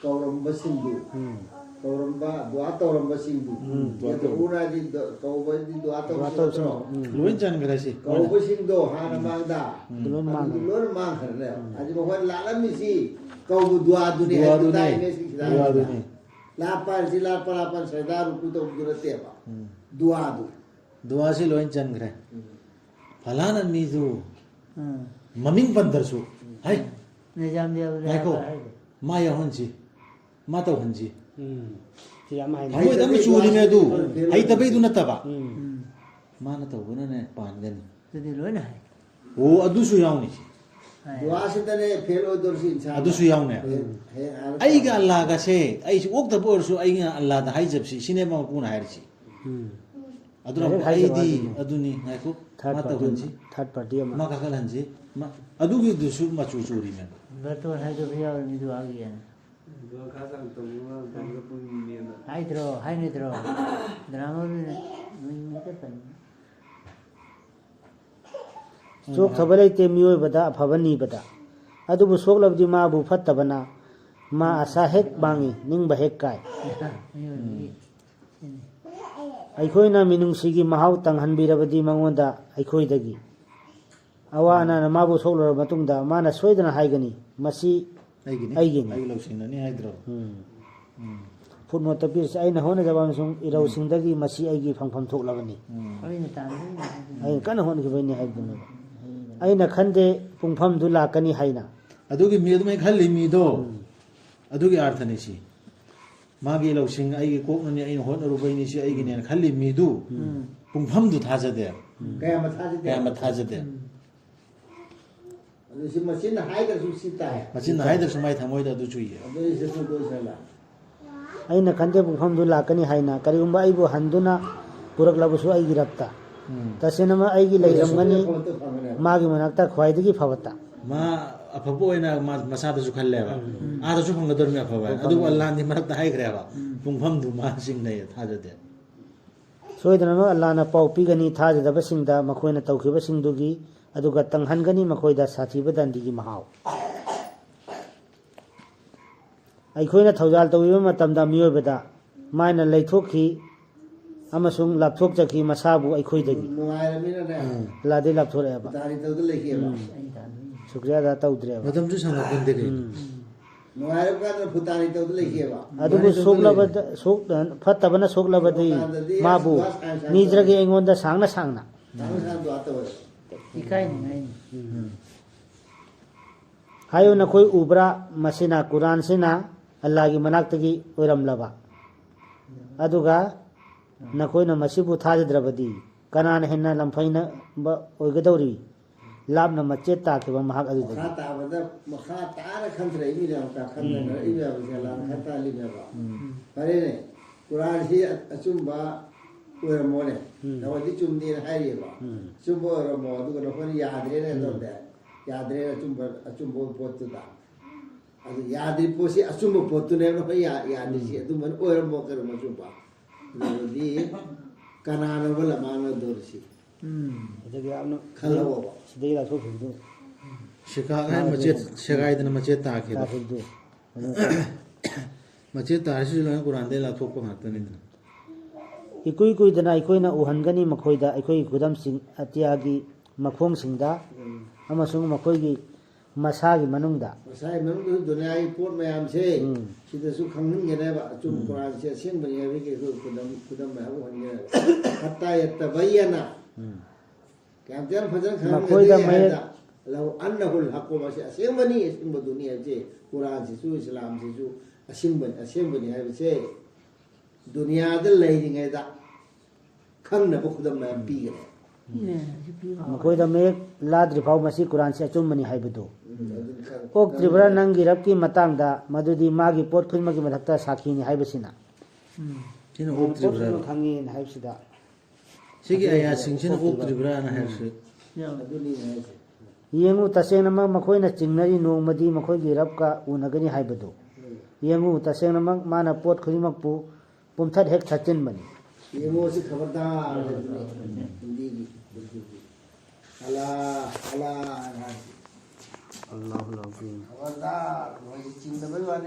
ꯀꯧꯔꯝꯕꯁꯤꯡꯗꯨ, ꯎꯝ꯫ ꯀꯧꯔꯝꯕ, ꯗꯨꯋꯥ ꯇꯧꯔꯝꯕꯁꯤꯡꯗꯨ, ꯎꯝ, ꯗꯨꯋꯥ ꯌꯗꯎꯅ ꯍꯥꯏꯗꯤ ꯗ-, ꯀꯧꯕꯗꯤ ꯗꯨꯋꯥ ꯗꯨꯋꯥ ꯇꯧꯕꯁꯤꯡ ꯇꯧꯕꯁꯤꯡ, ꯅꯠꯇ꯭ꯔꯣ? ꯎꯝ꯫ ꯂꯣꯏ ꯆꯟꯈ꯭ꯔꯦ ꯁꯤ꯫ ꯀꯧꯕꯁꯤꯡꯗꯣ ꯍꯥꯟꯅ ꯃꯥꯡꯗ ꯑꯗꯨ ꯂꯣꯏ ꯃꯥꯡꯈ꯭ꯔꯦ꯫ ꯑꯗꯨꯗꯤ ꯂꯣꯏ ꯃꯥꯡꯈ꯭ꯔꯦ꯫ ꯑꯗꯨꯗ ꯍꯧꯖꯤꯛ ꯃꯈꯣꯏ ꯂꯥꯠꯂꯝꯃꯤꯁꯤ ꯀꯧꯕ ꯗꯨꯋꯥꯗꯨꯅꯤ ꯍꯥꯏꯕꯗꯨ ꯗꯨꯋꯥꯗꯨꯅꯤ꯫ ꯇꯥꯏꯅꯦ ꯁꯤꯗ꯫ ꯗꯨꯋꯥꯗꯨꯅꯤ꯫ ꯂꯥꯠꯄ ꯍꯥꯏꯁꯤ ꯂꯥꯠꯄ ꯂꯥꯠꯄ ꯁꯩꯗꯥ ꯔꯨꯀꯨ ꯇꯧꯕꯗꯨ ꯅꯠꯇꯦꯕ꯫ ꯎꯝ꯫ ꯗꯨꯋꯥꯗꯨ꯫ ꯗꯨꯋꯥꯁꯤ ꯂꯣꯏ ꯆꯟꯈ꯭ꯔꯦ꯫ ꯎꯝ꯫ ꯐꯂꯥꯅ ꯃꯤꯗꯨ ꯎꯝ꯫ ꯃꯃꯤꯡ ꯄꯟꯗ꯭ꯔꯁꯨ, ꯍꯥꯏ, ꯅꯤꯖꯥꯝ ꯗꯦꯕꯗ ꯉꯥꯏꯈꯣ꯫ ꯍꯥꯏꯕ ꯍꯥꯏꯗꯣ꯫ ꯃꯥ ꯌꯥꯎꯍꯟꯁꯤ, ꯃꯥ ꯇꯧꯍꯟꯁꯤ꯫ ꯎꯝ꯫ ꯁꯤ ꯌꯥꯝ ꯍꯥꯏꯅ ꯊꯃꯣꯏꯗ ꯑꯃ ꯆꯨꯔꯤꯃꯦ ꯑꯗꯨ, ꯍꯩꯇꯕꯩꯗꯨ ꯅꯠꯇꯕ꯫ ꯎꯝ꯫ ꯎꯝ꯫ ꯃꯥꯅ ꯇꯧꯕꯅꯅꯦ ꯄꯥꯟꯒꯅꯤ꯫ ꯑꯗꯨꯗꯤ ꯂꯣꯏꯅ ꯍꯥꯏ꯫ ꯑꯣ, ꯑꯗꯨꯁꯨ ꯌꯥꯎꯅꯤ꯫ ꯍꯥꯏ꯫ ꯗꯨꯋꯥꯁꯤꯗꯅꯦ ꯐꯦꯜ ꯑꯣꯏꯗꯧꯔꯤꯁꯤ ꯏꯟꯁꯥꯟ꯫ ꯑꯗꯨꯁꯨ ꯌꯥꯎꯅꯦ꯫ ꯍꯌꯦꯡ, ꯍꯌꯦꯡ ꯑꯥ ꯑꯩꯒ ꯑꯜꯂꯥꯒꯁꯦ, ꯑꯩꯁꯨ ꯑꯣꯛꯇꯕ ꯑꯣꯏꯔꯁꯨ ꯑꯩꯅ ꯑꯜꯂꯥꯗ ꯍꯥꯏꯖꯕꯁꯤ, ꯁꯤꯅꯦꯕ ꯃꯄꯨꯅ ꯍꯥꯏꯔꯤꯁꯤ꯫ ꯎꯝ꯫ ꯑꯗꯨꯅ ꯂꯥꯏꯔꯤꯛ ꯍꯥꯏꯖꯕ ꯑꯩꯗꯤ ꯋꯥꯅꯤꯅꯦ꯫ ꯑꯗꯨꯅꯤ, ꯉꯥꯏꯈꯣ, Third ꯃꯥ party, ꯇꯧꯍꯟꯁꯤ, third party ꯑꯃ꯫ ꯃꯥ ꯀꯥꯈꯠꯍꯟꯁꯤ, ꯃꯥ, ꯑꯗꯨꯒꯤꯗꯨꯁꯨ ꯃꯆꯨ ꯆꯨꯔꯤꯃꯦ꯫ ꯕꯔꯇꯣꯟ ꯍꯥꯏꯗꯣ ꯌꯥꯎꯔꯤ ꯃꯤꯗꯨ ꯍꯥꯏꯒꯦꯅ꯫ ꯍꯥꯏꯗ꯭ꯔꯣ, ꯍꯥꯏꯅꯗ꯭ꯔꯣ? ꯗ꯭ꯔꯥꯃꯥꯗꯨꯅ ꯃꯤꯡ ꯍꯦꯛꯇ ꯄꯟ-꯫ ꯆꯣꯛꯊꯕ ꯂꯩꯇꯦ ꯃꯤꯑꯣꯏꯕꯗ ꯑꯐꯕ ꯅꯤꯕꯗ, ꯑꯗꯨꯕꯨ ꯁꯣꯛꯂꯕꯗꯤ ꯃꯥꯕꯨ ꯐꯠꯇꯕꯅ ꯃꯥ ꯑꯁꯥ ꯍꯦꯛ ꯃꯥꯡꯉꯤ, ꯅꯤꯡꯕ ꯍꯦꯛ ꯀꯥꯏ꯫ ꯃꯤꯑꯣꯏꯕꯒꯤ ꯁꯤꯅꯤ꯫ ꯑꯩꯈꯣꯏꯅ ꯃꯤꯅꯨꯡꯁꯤꯒꯤ ꯃꯍꯥꯎ ꯇꯪꯍꯟꯕꯤꯔꯕꯗꯤ ꯃꯉꯣꯟꯗ ꯑꯩꯈꯣꯏꯗꯒꯤ꯫ ꯑꯋꯥ ꯑꯅꯥꯅ ꯃꯥꯕꯨ ꯁꯣꯛꯂꯨꯔꯕ ꯃꯇꯨꯡꯗ ꯃꯥꯅ ꯁꯣꯏꯗꯅ ꯍꯥꯏꯒꯅꯤ, "ꯃꯁꯤ ꯑꯩꯒꯤꯅꯤ꯫ ꯑꯩꯒꯤ ꯂꯧꯁꯤꯡꯅꯅꯤ" ꯍꯥꯏꯗ꯭ꯔꯣ? ꯎꯝ꯫ ꯐꯨꯠꯅꯣꯠꯇ ꯄꯤꯔꯤꯁꯦ, "ꯑꯩꯅ ꯍꯣꯠꯅꯖꯕ ꯑꯃꯁꯨꯡ ꯏꯔꯧꯁꯤꯡꯗꯒꯤ ꯃꯁꯤ ꯑꯩꯒꯤ ꯐꯪꯐꯝ ꯊꯣꯛꯂꯕꯅꯤ꯫ ꯎꯝ꯫ ꯑꯩꯅ ꯇꯥꯟꯕꯅꯤ ꯍꯥꯏꯗꯨꯅ꯫ ꯑꯩꯅ ꯀꯟꯅ ꯍꯣꯠꯅꯈꯤꯕꯩꯅꯤ" ꯍꯥꯏꯗꯨꯅꯦꯕ꯫ ꯑꯩꯅ ꯈꯟꯗꯦ ꯄꯨꯡꯐꯝꯗꯨ ꯂꯥꯛꯀꯅꯤ ꯍꯥꯏꯅ꯫ ꯑꯗꯨꯒꯤ ꯃꯤ ꯑꯗꯨꯃꯥꯏꯅ ꯈꯜꯂꯤ ꯃꯤꯗꯣ, ꯑꯗꯨꯒꯤ ꯑꯥꯔꯊꯅꯤ ꯁꯤ꯫ ꯃꯥꯒꯤ ꯂꯧꯁꯤꯡ ꯑꯩꯒꯤ ꯀꯣꯛꯅꯅꯤ, ꯑꯩꯅ ꯍꯣꯠꯅꯔꯨꯕꯩꯅꯤ ꯁꯤ ꯑꯩꯒꯤꯅꯦꯅ ꯈꯜꯂꯤ ꯃꯤꯗꯨ ꯄꯨꯡꯐꯝꯗꯨ ꯊꯥꯖꯗꯦ꯫ ꯀꯌꯥꯝꯕ ꯊꯥꯖꯗꯦ? ꯀꯌꯥꯝꯕ ꯊꯥꯖꯗꯦ꯫ ꯑꯗꯨ ꯁꯤ ꯃꯆꯤꯟꯅ ꯍꯥꯏꯗ꯭ꯔꯁꯨ ꯁꯤ ꯇꯥꯏ꯫ ꯃꯆꯤꯟꯅ ꯍꯥꯏꯗ꯭ꯔꯁꯨ ꯃꯥꯏ ꯊꯃꯣꯏꯗ ꯑꯗꯨ ꯆꯨꯏꯌꯦ꯫ ꯑꯗꯨ ꯑꯩꯁꯦ ꯁꯨꯡꯗꯣꯏ ꯁꯦꯡꯅ꯫ ꯑꯩꯅ ꯈꯟꯗꯦ ꯄꯨꯡꯐꯝꯗꯨ ꯂꯥꯛꯀꯅꯤ ꯍꯥꯏꯅ꯫ ꯀꯔꯤꯒꯨꯝꯕ ꯑꯩꯕꯨ ꯍꯟꯗꯨꯅ ꯄꯨꯔꯛꯂꯕꯁꯨ ꯑꯩꯒꯤ ꯔꯕꯇ꯫ ꯎꯝ꯫ ꯇꯁꯦꯡꯅꯃꯛ ꯑꯩꯒꯤ ꯂꯩꯔꯝꯒꯅꯤ꯫ ꯃꯥꯒꯤ ꯃꯅꯥꯛꯇ ꯈ꯭ꯋꯥꯏꯗꯒꯤ ꯐꯕꯇ꯫ ꯃꯥ ꯑꯐꯕ ꯑꯣꯏꯅ ꯃꯥ ꯃꯁꯥꯗꯁꯨ ꯈꯜꯂꯦꯕ꯫ ꯑꯥꯗꯁꯨ ꯐꯪꯒꯗꯧꯔꯤꯕꯅꯤ ꯑꯐꯕ ꯍꯥꯏꯅ꯫ ꯑꯗꯨꯕꯨ ꯑꯜꯂꯥꯍꯗꯤ ꯃꯔꯛꯇ ꯍꯥꯏꯈ꯭ꯔꯦꯕ꯫ ꯄꯨꯡꯐꯝꯗꯨ ꯃꯥ ꯆꯤꯡꯅꯩ, ꯊꯥꯖꯗꯦ꯫ ꯁꯣꯏꯗꯅꯃꯛ ꯑꯜꯂꯥꯅ ꯄꯥꯎ ꯄꯤꯒꯅꯤ ꯊꯥꯖꯗꯕꯁꯤꯡꯗ ꯃꯈꯣꯏꯅ ꯇꯧꯈꯤꯕꯁꯤꯡꯗꯨꯒꯤ, ꯑꯗꯨꯒ ꯇꯪꯍꯟꯒꯅꯤ ꯃꯈꯣꯏꯗ ꯁꯥꯊꯤꯕ ꯗꯟꯗꯤꯒꯤ ꯃꯍꯥꯎ꯫ ꯑꯩꯈꯣꯏꯅ ꯊꯧꯖꯥꯜ ꯇꯧꯕꯤꯕ ꯃꯇꯝꯗ ꯃꯤꯑꯣꯏꯕꯗ ꯃꯥꯅ ꯂꯩꯊꯣꯛꯈꯤ ꯑꯃꯁꯨꯡ ꯂꯥꯞꯊꯣꯛꯆꯈꯤ ꯃꯁꯥꯕꯨ ꯑꯩꯈꯣꯏꯗꯒꯤ꯫ ꯅꯨꯡꯉꯥꯏꯔꯃꯤꯅꯅꯦ꯫ ꯎꯝ, ꯑꯜꯂꯥꯗꯤ ꯂꯥꯞꯊꯣꯔꯛꯑꯦꯕ꯫ ꯇꯥꯔꯤ ꯇꯧꯗ ꯂꯩꯈꯤꯑꯕ꯫ ꯎꯝ꯫ ꯁꯨꯀ꯭ꯔꯤꯌꯥ ꯑꯗꯥ ꯇꯧꯗ꯭ꯔꯦꯕ꯫ ꯃꯇꯝꯁꯨ ꯁꯪꯉꯛꯄ ꯅꯠꯇꯦ ꯀꯩꯅꯣ꯫ ꯎꯝ꯫ ꯅꯨꯡꯉꯥꯏꯔꯕ ꯀꯥꯟꯗ ꯐꯨꯇꯥꯔꯤ ꯇꯧꯗ ꯂꯩꯈꯤꯑꯕ꯫ ꯑꯗꯨꯕꯨ ꯃꯥꯅꯤ, ꯁꯣꯛꯂꯕꯗ, ꯁꯣꯛ-, ꯐꯠꯇꯕꯅ ꯁꯣꯛꯂꯕꯗꯤ ꯁꯣꯛꯂꯀꯥꯟꯗꯗꯤ ꯃꯥꯕꯨ ꯑꯁ ꯋꯥ ꯁꯥꯡ ꯁꯥꯡ ꯃꯤꯗ꯭ꯔꯒ ꯇꯧꯔꯦ꯫ ꯑꯩꯉꯣꯟꯗ ꯁꯥꯡꯅ ꯁꯥꯡꯅ꯫ ꯁꯥꯡꯅ ꯁꯥꯡꯅ ꯗꯨꯋꯥ ꯇꯧꯋꯦ꯫ ꯏꯀꯥꯏꯅꯤꯡꯉꯥꯏꯅꯤ꯫ ꯎꯝ꯫ ꯍꯥꯏꯌꯨ ꯅꯈꯣꯏ ꯎꯕ꯭ꯔꯥ? ꯃꯁꯤꯅ, ꯀꯨꯔꯥꯟꯁꯤꯅ ꯑꯜꯂꯥꯒꯤ ꯃꯅꯥꯛꯇꯒꯤ ꯑꯣꯏꯔꯝꯂꯕ, ꯑꯗꯨꯒ ꯅꯈꯣꯏꯅ ꯃꯁꯤꯕꯨ ꯊꯥꯖꯗ꯭ꯔꯕꯗꯤ ꯀꯅꯥꯅ ꯍꯦꯟꯅ ꯂꯝꯐꯩꯅꯕ ꯑꯣꯏꯒꯗꯧꯔꯤ? ꯂꯥꯞꯅ ꯃꯆꯦꯠ ꯇꯥꯈꯤꯕ ꯃꯍꯥꯛ ꯑꯗꯨꯗꯒꯤ꯫ ꯃꯈꯥ ꯇꯥꯕꯗ, ꯃꯈꯥ ꯇꯥꯅ ꯈꯟꯊꯔꯛꯏ ꯃꯤꯅ ꯀꯥꯈꯟꯗꯅꯔꯛꯏ ꯃꯌꯥꯝꯁꯦ ꯂꯥꯟ ꯈꯟ ꯇꯥꯜꯂꯤ ꯃꯌꯥꯝ꯫ ꯎꯝ꯫ ꯐꯔꯦꯅꯦ, ꯀꯨꯔꯥꯟꯁꯤ ꯑꯆꯨꯝꯕ ꯑꯣꯏꯔꯝꯃꯣꯅꯦ꯫ ꯎꯝ꯫ ꯅꯈꯣꯏꯗꯤ ꯆꯨꯝꯗꯦꯅ ꯍꯥꯏꯔꯤꯑꯕ꯫ ꯎꯝ꯫ ꯑꯆꯨꯝꯕ ꯑꯣꯏꯔꯝꯃꯣ, ꯑꯗꯨꯒ ꯅꯈꯣꯏꯅ ꯌꯥꯗ꯭ꯔꯦꯅ ꯎꯝ꯫ ꯇꯧꯔꯗꯤ, ꯌꯥꯗ꯭ꯔꯦꯅ ꯑꯆꯨꯝꯕ, ꯑꯆꯨꯝꯕ ꯄꯣꯠꯇꯨꯗ꯫ ꯑꯗꯨ ꯌꯥꯗ꯭ꯔꯤ ꯄꯣꯠꯁꯤ ꯑꯆꯨꯝꯕ ꯄꯣꯠꯇꯨꯅꯦꯕ ꯅꯈꯣꯏ ꯌꯥ-, ꯌꯥꯗ꯭ꯔꯤꯁꯤ꯫ ꯎꯝ꯫ ꯑꯗꯨꯃꯥꯏꯅ ꯑꯣꯏꯔꯝꯃꯣ ꯀꯩꯅꯣ ꯑꯆꯨꯝꯕ꯫ ꯑꯗꯨꯗꯤ ꯀꯅꯥꯅꯣꯕ ꯂꯃꯥꯡꯅꯗꯧꯔꯤꯁꯤ? ꯎꯝ꯫ ꯑꯗꯒꯤ ꯌꯥꯝꯅ ꯈꯜꯂꯛꯑꯣꯕ꯫ ꯁꯤꯗꯒꯤ ꯂꯥꯞꯊꯣꯛꯈꯤꯕꯗꯨ꯫ ꯁꯤꯀꯥ ꯍꯥꯏ ꯃꯆꯦꯠ ꯁꯦꯒꯥꯏꯗꯅ ꯃꯆꯦꯠ ꯇꯥꯈꯤꯕ꯫ ꯇꯥꯈꯤꯕꯗꯨ꯫ ꯑꯗꯨ ꯃꯆꯦꯠ ꯇꯥꯔꯤꯁꯤꯁꯨ ꯂꯣꯏꯅ ꯀꯨꯔꯥꯟꯗꯒꯤ ꯂꯥꯞꯊꯣꯛꯄ ꯉꯥꯛꯇꯅꯤꯗꯅ꯫ ꯏꯀꯨꯏ ꯀꯨꯏꯗꯅ ꯑꯩꯈꯣꯏꯅ ꯎꯍꯟꯒꯅꯤ ꯃꯈꯣꯏꯗ ꯑꯩꯈꯣꯏꯒꯤ ꯈꯨꯗꯝꯁꯤꯡ ꯑꯇꯤꯌꯥꯒꯤ ꯃꯈꯣꯡꯁꯤꯡꯗ ꯎꯝ꯫ ꯑꯃꯁꯨꯡ ꯃꯈꯣꯏꯒꯤ ꯃꯁꯥꯒꯤ ꯃꯅꯨꯡꯗ꯫ ꯃꯁꯥꯒꯤ ꯃꯅꯨꯡꯗꯁꯨ ꯗꯨꯅꯤꯌꯥꯒꯤ ꯄꯣꯠ ꯃꯌꯥꯝꯁꯦ, ꯎꯝ꯫ ꯁꯤꯗꯁꯨ ꯈꯪꯍꯟꯒꯅꯦꯕ꯫ ꯑꯆꯨꯝ ꯎꯝ꯫ ꯀꯨꯔꯥꯟꯁꯦ ꯑꯁꯦꯡꯕꯅꯤ ꯍꯥꯏꯕꯒꯤ ꯑꯩꯈꯣꯏ ꯈꯨꯗꯝ, ꯈꯨꯗꯝ ꯃꯌꯥꯝ ꯎꯍꯟꯒꯅꯦꯕ꯫ ꯍꯠꯇꯥ ꯌꯠꯇꯕꯩꯌꯅ꯫ ꯎꯝ꯫ ꯀꯌꯥꯝ ꯊꯤꯅ ꯐꯖꯅ ꯃꯈꯣꯏꯗ ꯈꯪꯍꯟꯒꯅꯤ ꯃꯌꯦꯛ ꯍꯥꯏꯕꯗ, "ꯂꯧ ꯑꯟꯅꯍꯨꯜ ꯍꯛꯀꯣ", ꯃꯁꯤ ꯑꯁꯦꯡꯕꯅꯤ, ꯑꯁꯦꯡꯕꯗꯨꯅꯤ ꯍꯥꯏꯕꯁꯦ, ꯀꯨꯔꯥꯟꯁꯤꯁꯨ ꯏꯁꯂꯥꯝꯁꯤꯁꯨ ꯑꯁꯦꯡꯕꯅꯤ, ꯑꯁꯦꯡꯕꯅꯤ ꯍꯥꯏꯕꯁꯦ ꯗꯨꯅꯤꯌꯥꯗ ꯂꯩꯔꯤꯉꯩꯗ ꯈꯪꯅꯕ ꯈꯨꯗꯝ ꯃꯌꯥꯝ ꯄꯤꯒꯅꯤ꯫ ꯃꯈꯣꯏꯗ ꯃꯌꯦꯛ ꯂꯥꯗ꯭ꯔꯤ ꯐꯥꯎ ꯃꯁꯤ ꯀꯨꯔꯥꯟꯁꯤ ꯑꯆꯨꯝꯕꯅꯤ ꯍꯥꯏꯕꯗꯨ꯫ ꯎꯝ, ꯑꯗꯨꯗꯤ ꯈꯪ-, ꯑꯣꯛꯇ꯭ꯔꯤꯕ꯭ꯔꯥ ꯈꯪꯗ꯭ꯔꯦ꯫ ꯅꯪꯒꯤ ꯔꯕꯀꯤ ꯃꯇꯥꯡꯗ, ꯃꯗꯨꯗꯤ ꯃꯥꯒꯤ ꯄꯣꯠ ꯈꯨꯗꯤꯡꯃꯛꯀꯤ ꯃꯊꯛꯇ ꯁꯥꯈꯤꯅꯤ ꯍꯥꯏꯕꯁꯤꯅ? ꯎꯝ꯫ ꯁꯤꯅ ꯃꯥꯅ ꯄꯣꯠ ꯑꯣꯛꯇ꯭ꯔꯤꯕ꯭ꯔꯥ? ꯈꯨꯗꯤꯡꯃꯛ ꯈꯪꯉꯤ ꯍꯥꯏꯕꯁꯤꯗ꯫ ꯁꯤꯒꯤ ꯑꯗꯨꯅ ꯑꯥꯌꯥꯠꯁꯤꯡꯁꯤꯅ ꯑꯣꯛꯇ꯭ꯔꯤꯕ꯭ꯔꯥ? ꯑꯣꯛꯇ꯭ꯔꯤꯕ꯭ꯔꯥꯅ ꯎꯝ꯫ ꯍꯥꯏꯔꯁꯨ꯫ ꯌꯥꯝ ꯑꯗꯨꯅꯤ ꯍꯥꯏꯁꯦ꯫ ꯌꯦꯡꯉꯨ, ꯇꯁꯦꯡꯅꯃꯛ ꯃꯈꯣꯏꯅ ꯆꯤꯡꯅꯔꯤ ꯅꯣꯡꯃꯗꯤ ꯃꯈꯣꯏꯒꯤ ꯔꯕꯀ ꯎꯅꯒꯅꯤ ꯍꯥꯏꯕꯗꯨ꯫ ꯎꯝ꯫ ꯌꯦꯡꯉꯨ, ꯇꯁꯦꯡꯅꯃꯛ ꯃꯥꯅ ꯄꯣꯠ ꯈꯨꯗꯤꯡꯃꯛꯄꯨ ꯄꯨꯝꯊꯠ ꯍꯦꯛ ꯊꯠꯆꯤꯟꯕꯅꯤ꯫ ꯌꯦꯡꯉꯣ ꯁꯤ ꯈꯕꯔꯗꯥꯔ ꯍꯥꯏꯕꯗꯨꯅꯤ ꯍꯤꯟꯗꯤꯒꯤ ꯎꯔꯗꯨꯒꯤ꯫ ꯑꯂꯥ, ꯑꯂꯥ ꯍꯥꯏꯅ ꯍꯥꯏꯁꯤ꯫ ꯑꯜꯂꯥꯍꯨ ꯑꯛꯕꯔ꯫ ꯈꯕꯔꯗꯥꯔ ꯍꯥꯏꯁꯤ ꯆꯤꯡꯗꯕꯩ ꯋꯥꯅꯤ꯫